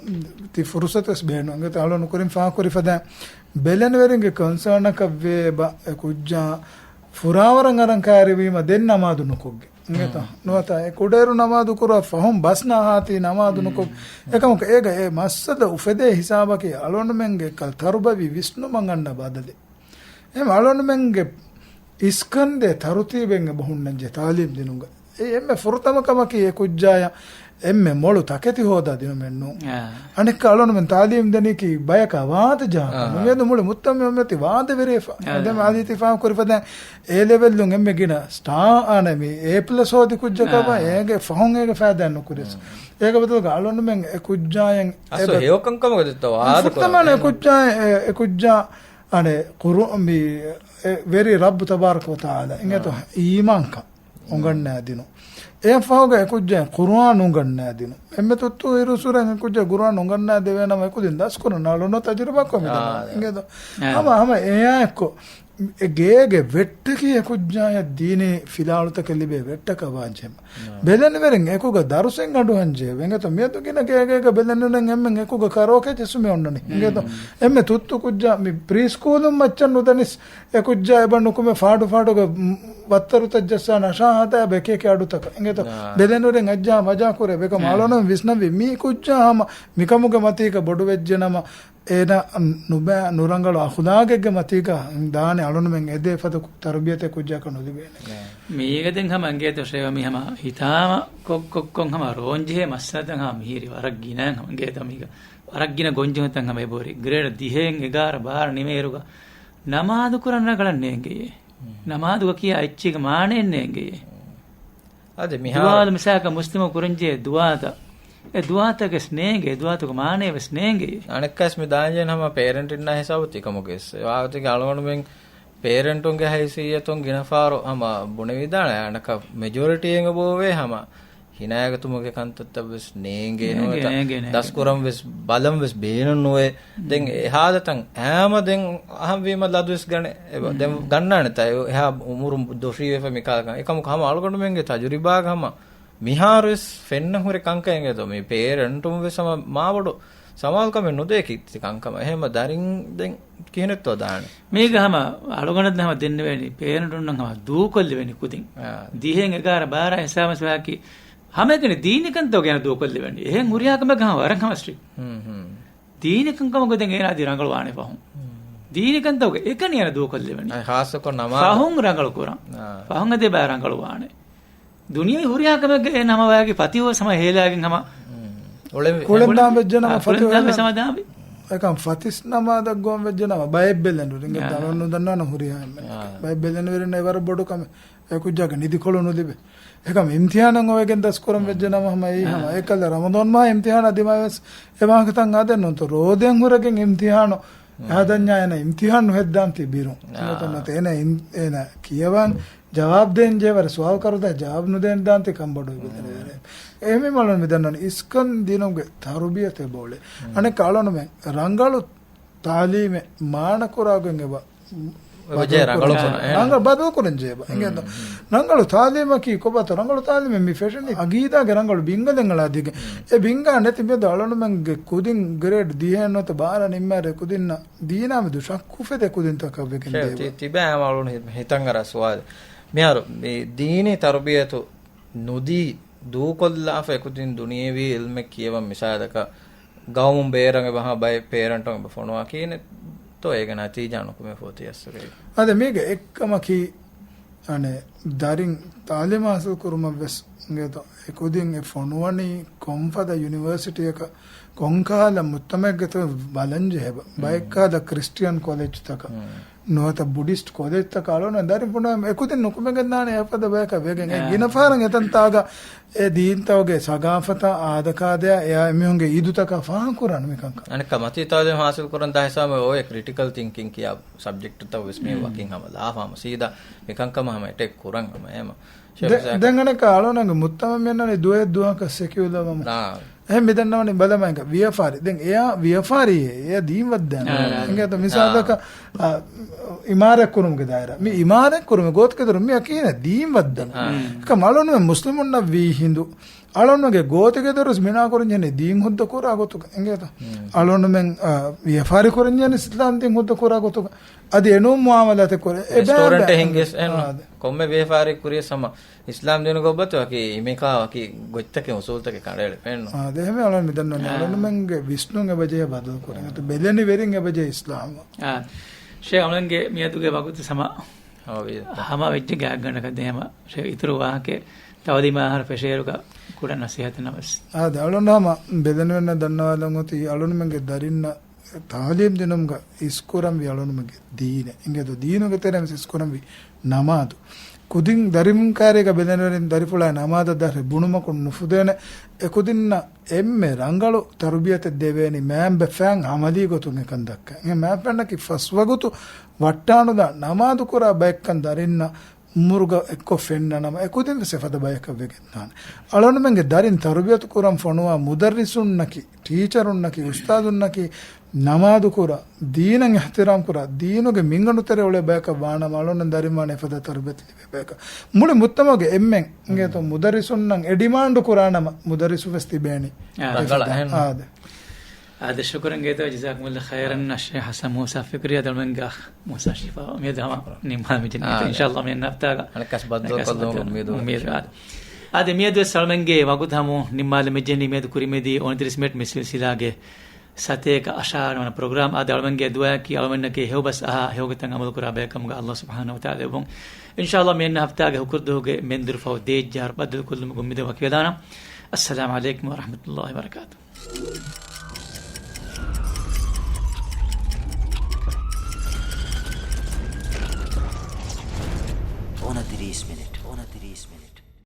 ތި ފުރުސަތު ވެސް ބޭނުން އިނގޭތޯ އަޅުގަނޑު ކުރިން ފާހަގަކުރި ފަދަ ބެލެނިވެރިންގެ ކޮންސާނަކަށް ވޭ ބަ އެ ކުއްޖާ ފުރާވަރަށް އަރަން ކައިރިވީމަ ދެން ނަމާދު ނުކޮށްގެ. އިނގޭތޯ؟ ނުވަތަ އެ ކުޑައިރު ނަމާދު ކުރާ ފަހުން ބަސް ނާހާތީ ނަމާދު ނުކޮށް. އެކަމަކު އޭގަ އެ މައްސަލަ އުފެދޭ ހިސާބަކީ އަޅުގަނޑުމެންގެ ކަލް ތަރުބަވީ ވިސްނުމަށް އަންނަ ބަދަލެއް. އެހެން އަޅުގަނޑުމެންގެ އިސްކަންދޭ ތަރުތީބެއް އެބަ ހުންނަންޖެ ތާލީމް ދިނުންގަ. އެ އެންމެ ފުރަތަމަ ކަމަކީ އެ ކުއްޖާޔަށް އެންމެ މޮޅު ތަކެތި ހޯދާ ދިނުމެއް ނޫން. އަނެއްކާ އަޅުގަނޑުމެން ތާލީމް ދެނީކީ ބަޔަކާ ވާދަ ޖަހާކަށް. ނުވިޔަދު މުޅި މުއްތަމަ އުއްމަތީ ވާދަވެރިވެފަ. އެ ދެން އަދި ތި ފާހަގަކުރި ފަދައިން އޭ ލެވެލް އެންމެ ގިނަ ސްޓާ އާނަ މި އޭ ޕްލަސް ހޯދި ކުއްޖަކަށް އޭގެ ފަހުން އޭގެ ފައިދާ ނުކުރިޔަސް. އޭގެ ބަދަލުގަ އަޅުގަނޑުމެން އެ ކުއްޖާއަށް އަސްލު އެބަ ހެޔޮކަންކަމުގަ ދެއްތޯ ވާދަ ފުރަތަމަ ކުރަނީ އެ ކުއްޖާ، އެ، އެ ކުއްޖާ އަނެ ކުރު މި އެ ވެރި ރައްބު ތަބާރަކަ ވަތަޢާލާ އިނގޭތޯ އީމާންކަން. އުނގަންނާ ދިނުން. އެއަށް ފަހުގަ އެކުއްޖާ ޤުރުއާން އުނގަންނާ ދިނުން. އެންމެ ތުއްތު އިރުއުސުރެން އެކުއްޖާ ޤުރުއާން އުނގަންނާ ދެވޭނަމަ އެކުދިން ދަސްކުރަން އަޅުން ތަޖުރިބާކޮށް މިދަނީ. އާ. އިނގޭތޯ؟ އާ. ހަމަ، ހަމަ އެއާއެއްކޮށް އެ ގޭގެ ވެއްޓަކީ އެކުއްޖާޔަށް ދީނީ ފިލާވަޅުތަކެއް ލިބޭ ވެއްޓަކަށް ވާންޖެހޭ. ބެލެނިވެރިން އެކުގަ ދަރުސެއް އަޑު ހަންޖެހޭ. އެނގޭތޯ މިއަދު ގިނަ ގޭގޭގަ ބެލެނިވެރިން އެންމެން އެކުގަ ކަރޯކެއް ޖެއްސުމެއް އޮންނަނީ. އިނގޭތޯ؟ އެންމެ ތުއްތު ކުއްޖާ މި ޕްރީ ސްކޫލުން މައްޗަށް ނުދަނިސް އެކުއްޖާ އެބަ ނުކުމެ ފާޑު ފާޑުގަ ވައްތަރުތައް ޖައްސާ ނަޝާ ހަދާ އެކި އެކި އަޑުތަކަށް. އިނގޭތޯ؟ ބެލެނިވެރިން އައްޖާ މަޖާ ކުރޭ. އެކަމަ އަޅުން ވިސްނަންވީ މީ ކުއްޖާ ހަމަ މިކަމުގެ މަތީގަ ބޮޑު ވެއްޖެ ނަމަ އޭނަ ނުބައި ނުރަނގަޅު އަޚުލާގެއްގެ މަތީގަ ދާނެ އަޅުންމެން އެދޭ ފަދަ ތަރުބިޔަތެއް ކުއްޖާކަށް ނުލިބޭނެ. މީގަ ދެން ހަމަ އިނގޭތޯ ޝޭވަ މި ހަމަ ހިތާމަ ކޮށް ކޮށް ކޮށް ހަމަ ރޯންޖެހޭ މައްސަލަތައް ހަމަ މިހިރި ވަރަށް ގިނަ ހަމަ އިނގޭތޯ މީގަ ވަރަށް ގިނަ ގޮންޖެހުންތައް ހަމަ އެބަހުރި. ގްރޭޑް ދިހައިން އެގާރަ ބާރަ ނިމޭއިރުގަ ނަމާދު ކުރަން ރަނގަޅަށް ނޭނގެޔޭ. ނަމާދުގަ ކިޔާ އެއްޗީގެ މާނައެއް ނޭނގެޔޭ. އަދި މިހާރު ދުވާލު މިސާލަކަށް މުސްލިމު ކުރަންޖެހޭ ދުވާތައް، އެ ދުވާތަކެސް ނޭނގޭ، ދުވާތަކު މާނައެއް ވެސް ނޭނގޭ. އަނެއްކާސް މި ދާންޖެހެން ހަމަ ޕޭރެންޓިންނާ ހިސާބު ތިކަމުގެސް. އެ ވާހަކަތަކެއް އަޅުގަނޑުމެން ޕޭރެންޓުންގެ ހައިސިއްޔަތުން ގިނަ ފަހަރު ހަމަ ބުނެވިދާނެ. އަނެއްކާ މެޖޯރިޓީ އެނގި ބޯވޭ ހަމަ ހިނާގަތުމުގެ ކަންތައްތައް ވެސް ނޭނގޭ ނޭނގޭ، ނުވަތަ ނޭނގޭ، ނޭނގޭ. ދަސްކުރަން ވެސް ބަލަން ވެސް ބޭނުން ނުވޭ. ދެން އެ ހާލަތަށް އައިމަ ދެން އަހަންވީމަ ލަދުވެސް ގަނެ. އެބަ، ދެން ގަންނާނެތާ އެ އެހާ އުމުރު ދޮށީވެފަ މިކާލަކަން. އެކަމަކު ހަމަ އަޅުގަނޑުމެންގެ ތަޖުރިބާގަ ހަމަ މިހާރުވެސް ފެންނަ ހުރި ކަންކަން އެނގޭތޯ. މި ޕޭރެންޓުން ވެސް ހަމަ މާބޮޑު ސަމާލުކަމެއް ނުދޭ ކި-، ކި ކަންކަމަށް. އެހެންމަ ދަރިން ދެން ކިހިނެއްތޯ ދާނެ؟ މީގަ ހަމަ އަޅުގަނޑަށް ހަމަ ދެންނެވޭނީ ޕޭރެންޓުންނަށް ހަމަ ދޫކޮށްލެވޭނީ ކުދިން. އާ. ދިހައިން އެގާރަ ބާރަ ހިސާބަށް ވާކި ހަމައެކަނި ދީނީ ކަންތައް ގެނަ ދޫކޮށްލެވޭނީ. އެހެން ހުރިހާ ކަމެއްގަ ހަމަ ވަރަށް ހަމަ ސްޓްރިކްޓް. ހުން، ހުން. ދީނީ ކަންކަމަކު ދެން އޭނާ އަދި ރަނގަޅުވާނެ ފަހުން. ހުން. ދީނީ ކަންތަކުގެ އެކަނި އޭނާ ދޫކޮށްލެވެނީ. އައި، ޚާއްޞަކޮށް ނަމާދު. ފަހުން ރަނގަޅު ކުރަން. އާ. ފަހުން އެދޭ ބައި ރަނގަޅުވާނެ. ދުނިޔެ ހުރިހާ ކަމެއްގެ އޭނާ ހަމަވާގި ފަތިހުވަސް ހަމަ ހޭލާގެން ހަމަ. ހުން. އުޅެން ވި-، ކުޅެން ދާން ވެއްޖެ ނަމަ އާ، ކުޅެން ދާން ފަތިހުވަސް ވެސް ހަމަ ދާން ވި. އެކަން ފަތިސް ނަމާދަށް ގޮވަން ވެއްޖެ ނަމަ ބައެއް ބެލެނިވެރިން. އާ. ދަނޑު ނުދަންނާނެ ހުރިހާ އެންމެން. އާ. ބައެއް ބެލެނިވެރިން އެވަރަށް ބޮޑު ކަމެއް. އެކުއްޖާގެ ނިދިކޮޅު ނުލިބޭ. އެކަމް އިމްތިހާނަށް އޮވެގެން ދަސްކުރަން ވެއްޖެ ނަމަ ހަމަ އެއީ ހަމަ. އާ. އެކަލަ ރަމަޟާން މާހް އިމްތިހާނަށް ދިމާވެސް އެ ވާހަކަތައް އާދެ ނޫންތޯ ރޯދައިން ހުރެގެން އިމްތިހާނު އާ. އާދަންޏާ އޭނަ އިމްތިހާން ނުހެއްދާން ތިބިރު. އާ. އެނގޭތޯ ނުވަތަ އޭނަ އިން-، އޭނަ ކިޔަވާން ޖަވާބު ދޭން ޖެހޭވަރެ ސުވާލު ކަރުދާ ޖަވާބު ނުދޭން ދާން ތި ކަންބޮޑު އާ. ބެލެނިވެރޭ. އެހެންވީމަ އަޅުން މިދަންނަނީ އިސްކަން ދިނުމުގެ ތަރުބިޔަތެއް ބޯޅެ. އާ. އަނެއްކާ އަޅުންމެ ރަނގަޅު ތާލީމެއް މާނަކުރާގޮތް އެބަ އެބަޖެހޭ ބަދަލު ރަނގަޅު ކުރަން. ކުރަން. އެހެން. ރަނގަޅު ބަދަލު ކުރަން ޖެހޭ އެބަ. އިނގޭތޯ؟ ރަނގަޅު ތާލީމަކީ ކޮބާތޯ؟ ރަނގަޅު ތާލީމެއް މި ފެށެނީ އަގީދާގެ ރަނގަޅު ބިންގަލެއް އަޅާދީގެން. އެ ބިންގާ ނެތި މިއަދު އަޅުންމެންގެ ކުދިން ގްރޭޑް ދިހައެއް ނުވަތަ ބާރަ ނިންމާއިރު ކުދިންނަށް ދީނާ މެދު ޝައްކު ފެދޭ ކުދިންތަކަށް ވެގެން ޝޭ، ދޭ ތި-، އެބަ. ތިބޭ ހަމަ އަޅުން ހި-، ހިތަށް އަރާ ސުވާލެއް. މިހާރު މި ދީނީ ތަރުބިޔަތު ނުދީ ދޫކޮށްލާފަ އެކުދިން ދުނިޔެވީ އިލްމެއް ކިޔަވަން މިސާލަކަށް ގައުމުން ބޭރަށް އެބަ ހަމަ ބައެއް ޕޭރެންޓުން އެބަ ފޮނުވާ ކިހިނެއްތޯ އޭގެ ނަތީޖާ ނުކުމެފޯ ތި އަސްރޭ؟ އާދެ، މީގެ އެއްކަމަކީ، އަނެއް، ދަރިން ތާލީމު ހާސިލް ކުރުމަށް ވެސް އިނގޭތޯ، އެ ކުދިން އެ ފޮނުވަނީ ކޮންފަދަ ޔުނިވަރސިޓީއަކަށް ކޮންކަހަލަ މުޖްތަމަޢެއްގެ ތެރޭ ބަލަން ޖެހޭ ބަ-، ބައެއްކަހަލަ ކްރިސްޓިއަން ކޮލެޖްތަކަށް. ނުވަތަ ބުޑިސްޓް ކޮލެޖްތަކަށް އަޅުން ދަރިން ފޮނުވަން އެކުދިން ނުކުމެގެން ދާނެ އެފަދަ ބަޔަކަށް ވެގެން. އެ އާ. ގިނަ ފަހަރަށް އެތަންތާގަ އެ ދީންތަކުގެ ސަގާފަތާ، އާދަކާދަޔާ، އެއާ އެމީހުންގެ އީދުތަކާ ފާހަގަކުރާނެ މިކަންކަން. އަނެއްކާ މަތީ ތާލީމު ހާސިލް ކުރަން ދާ ހިސާބު އޮވޭ ކްރިޓިކަލް ތިންކިން ކިޔާ ސަބްޖެކްޓްތައް ވެސް މީ ވަކިން ހަމަ ލާފަ ހަމަ ސީދާ މިކަންކަމަށް ހަމަ އެޓެކް ކުރަން ހަމަ އެހެމަ. ދެ-، ދެން އަނެއްކާ އަޅުންގެ މުޖްތަމަޢު މިއަންނަނީ ދުވަހެއް ދުވަހަކަށް ސެކިއުލަރ ވަމުން. އާ. އެހެން މިދަންނަވަނީ ބަލަމާއެކަ ވިޔަފާރި. ދެން އެޔާ ވިޔަފާރިއޭ، އެޔާ ދީން ވައްދާނެ. އާ. އިނގޭތަ މިސާލަކަށް، އާ، އިމާރާތް ކުރުމުގެ ދާއިރާ. މި އިމާރާތް ކުރުމެ ގޯތިގެދޮރު މި އަކީ ދީން ވައްދަން. އާ. އެކަމް އަޅުންމެ މުސްލިމުންނަށް ވީ ހިނދު. އަޅުންމެގެ ގޯތިގެދޮރުސް މިނާ ކުރަންޖެހެނީ ދީން ހުއްދަ ކުރާ ގޮތުގަ. އިނގޭތަ؟ އަޅުންމެން، އާ، ވިޔަފާރި ކުރަންޖެހެނީ އިސްލާމް ދީން ހުއްދަ ކުރާ ގޮތުގަ. އަދި އެނޫން މުއާމަލާތެއް ކުރޭ. ރެސްޓޯރެންޓެއް ހިނގިސް އެން އާ، އާދެ. ކޮންމެ ވިޔަފާރި ކުރިޔަސް ހަމަ އިސްލާމް ދީނުގަ އޮބަތު ވަކި އިމެކާ ވަކި ގޮތްތަކެއް އުސޫލްތަކެއް ކަނޑައެޅި ފެންނު. އާ، ދެހެމެ އަޅަން މިދަންނަވަނީ އާ. އަޅުންމެންގެ ވިސްނުން އެބަޖެހޭ ބަދަލު ކުރަން. އާ. އެތަ ބެލެނި ވެރިން އެބަޖެހޭ އިސްލާމް. އާ. ޝޭ އަޅަންގެ މިއަދުގެ ވަގުތު ސަމާ ހަމަ ވި-، ހަމަ ވެއްޖެ ގާތްގަނޑަކަށް ދެހެމަ. ޝޭ އިތުރު ވާހަކަ ތައުލީމާ އަހަރު ފެށޭއިރުގަ ކުޑަ ނަސޭހަތެއް ނަމަސް. އާ، ދެ އަޅުން ހަމަ ބެލެނިވެންނަށް ދަންނަވާލަން އޮތީ އަޅުންމެންގެ ދަރިންނަށް ތާލީމް ދިނުމުގަ އިސްކުރަންވީ އަޅުންމެންގެ ދީނެއް. އިނގޭތޯ ދީނުގެ ތެރެއިން އިސްކުރަންވީ ނަމާދު. ކުދިން ދަރިން ކާރީގަ ބެލެނިވެރިން ދަރިފުޅާ ނަމާދަށް ދަށް ބުނުމަކުން ނުފުދޭނެ. އެކުދިންނަށް އެންމެ ރަނގަޅު ތަރުބިޔަތެއް ދެވޭނީ މައިންބަފައިން އަމަލީ ގޮތުން އެކަން ދައްކަން. އެ މައިންބަފައިންނަކީ ފަސް ވަގުތު ވައްޓާނުލާ ނަމާދު ކުރާ ބައެއްކަން ދަރިންނަށް އުމުރުގަ އެއްކޮށް ފެންނަނަމަ، އެ ކުދިން ވެސް އެފަދަ ބަޔަކަށް ވެގެން ދާނެ. އަޅުގަނޑުމެންގެ ދަރިން ތަރުބިޔަތު ކުރަން ފޮނުވާ މުދައްރިސުންނަކީ، ޓީޗަރުންނަކީ، އުސްތާޛުންނަކީ، ނަމާދު ކުރާ، ދީނަށް އިޙްތިރާމް ކުރާ، ދީނުގެ މިންގަނޑު ތެރެ އުޅޭ ބަޔަކަށް ވާނަމަ، އަޅުގަނޑު ދަރިން ވާނެ އެފަދަ ތަރުބިޔަތު ލިބޭ ބަޔަކަށް. މުޅި މުޖްތަމަޢުގެ އެންމެން އިނގޭތޯ، މުދައްރިސުންނަށް އެ ޑިމާންޑު ކުރާނަމަ، މުދައްރިސު ވެސް ތިބޭނީ. އާ. އެފަދަ. ރަނގަޅަށް. އާދެ. އާދެ، ޝުކުރަން ގޭތޯ، ޖަޒާކުމުﷲ ޚައިރަން، އައްޝޭޚް ޙަސަން މޫސާ ފިކްރީ، އަދި އަޅުމެންގެ އަޚް މޫސާ ޝިފާ. މިއަދު ހަމަ ނިންމާލަމާ މި ދެންނެވި. އާ، އިންޝާﷲ މިއަންނަ ހަފްތާގަ އަނެއްކާސް ބައްދަލު ކޮށްލުމުގެ އުއްމީދު. އުއްމީދު. އާދެ. އާދެ، މިއަދު ވެސް އަޅުމެންގެ ވަގުތު ހަމަ ނިންމާލަމާ މި ދެންނެވި. މިއަދު ކުރިމަތީ އުނަތިރީސް މިނެޓް މި ސިލްސިލާގެ ސަތޭކަ އަށާރަ ވަނަ ޕްރޮގްރާމް. އާދެ، އަޅުމެންގެ ދުޢާއަކީ އަޅުމެންނަކީ ހެޔޮ ބަސް އަހާ، ހެޔޮ ގޮތަށް ޢަމަލު ކުރާ ބަޔަކަށް އައްލާހު ސުބްޙާނަހޫ ވަތަޢާލާ ލެއްވުން. އިންޝާﷲ މިއަންނަ ހަފްތާގެ ހުކުރު ދުވަހުގެ މެންދުރު ފަހު ދޭއްޖާރު ބައްދަލު ކޮށްލުމުގެ އުއްމީދު ވަކިވެލާނަން. އައްސަލާމު ޢަލައިކުމް ވަރަޙްމަތުﷲ ވަބަރަކާތުހު. އުނަތިރީސް މިނެޓް، އުނަތިރީސް މިނެޓް.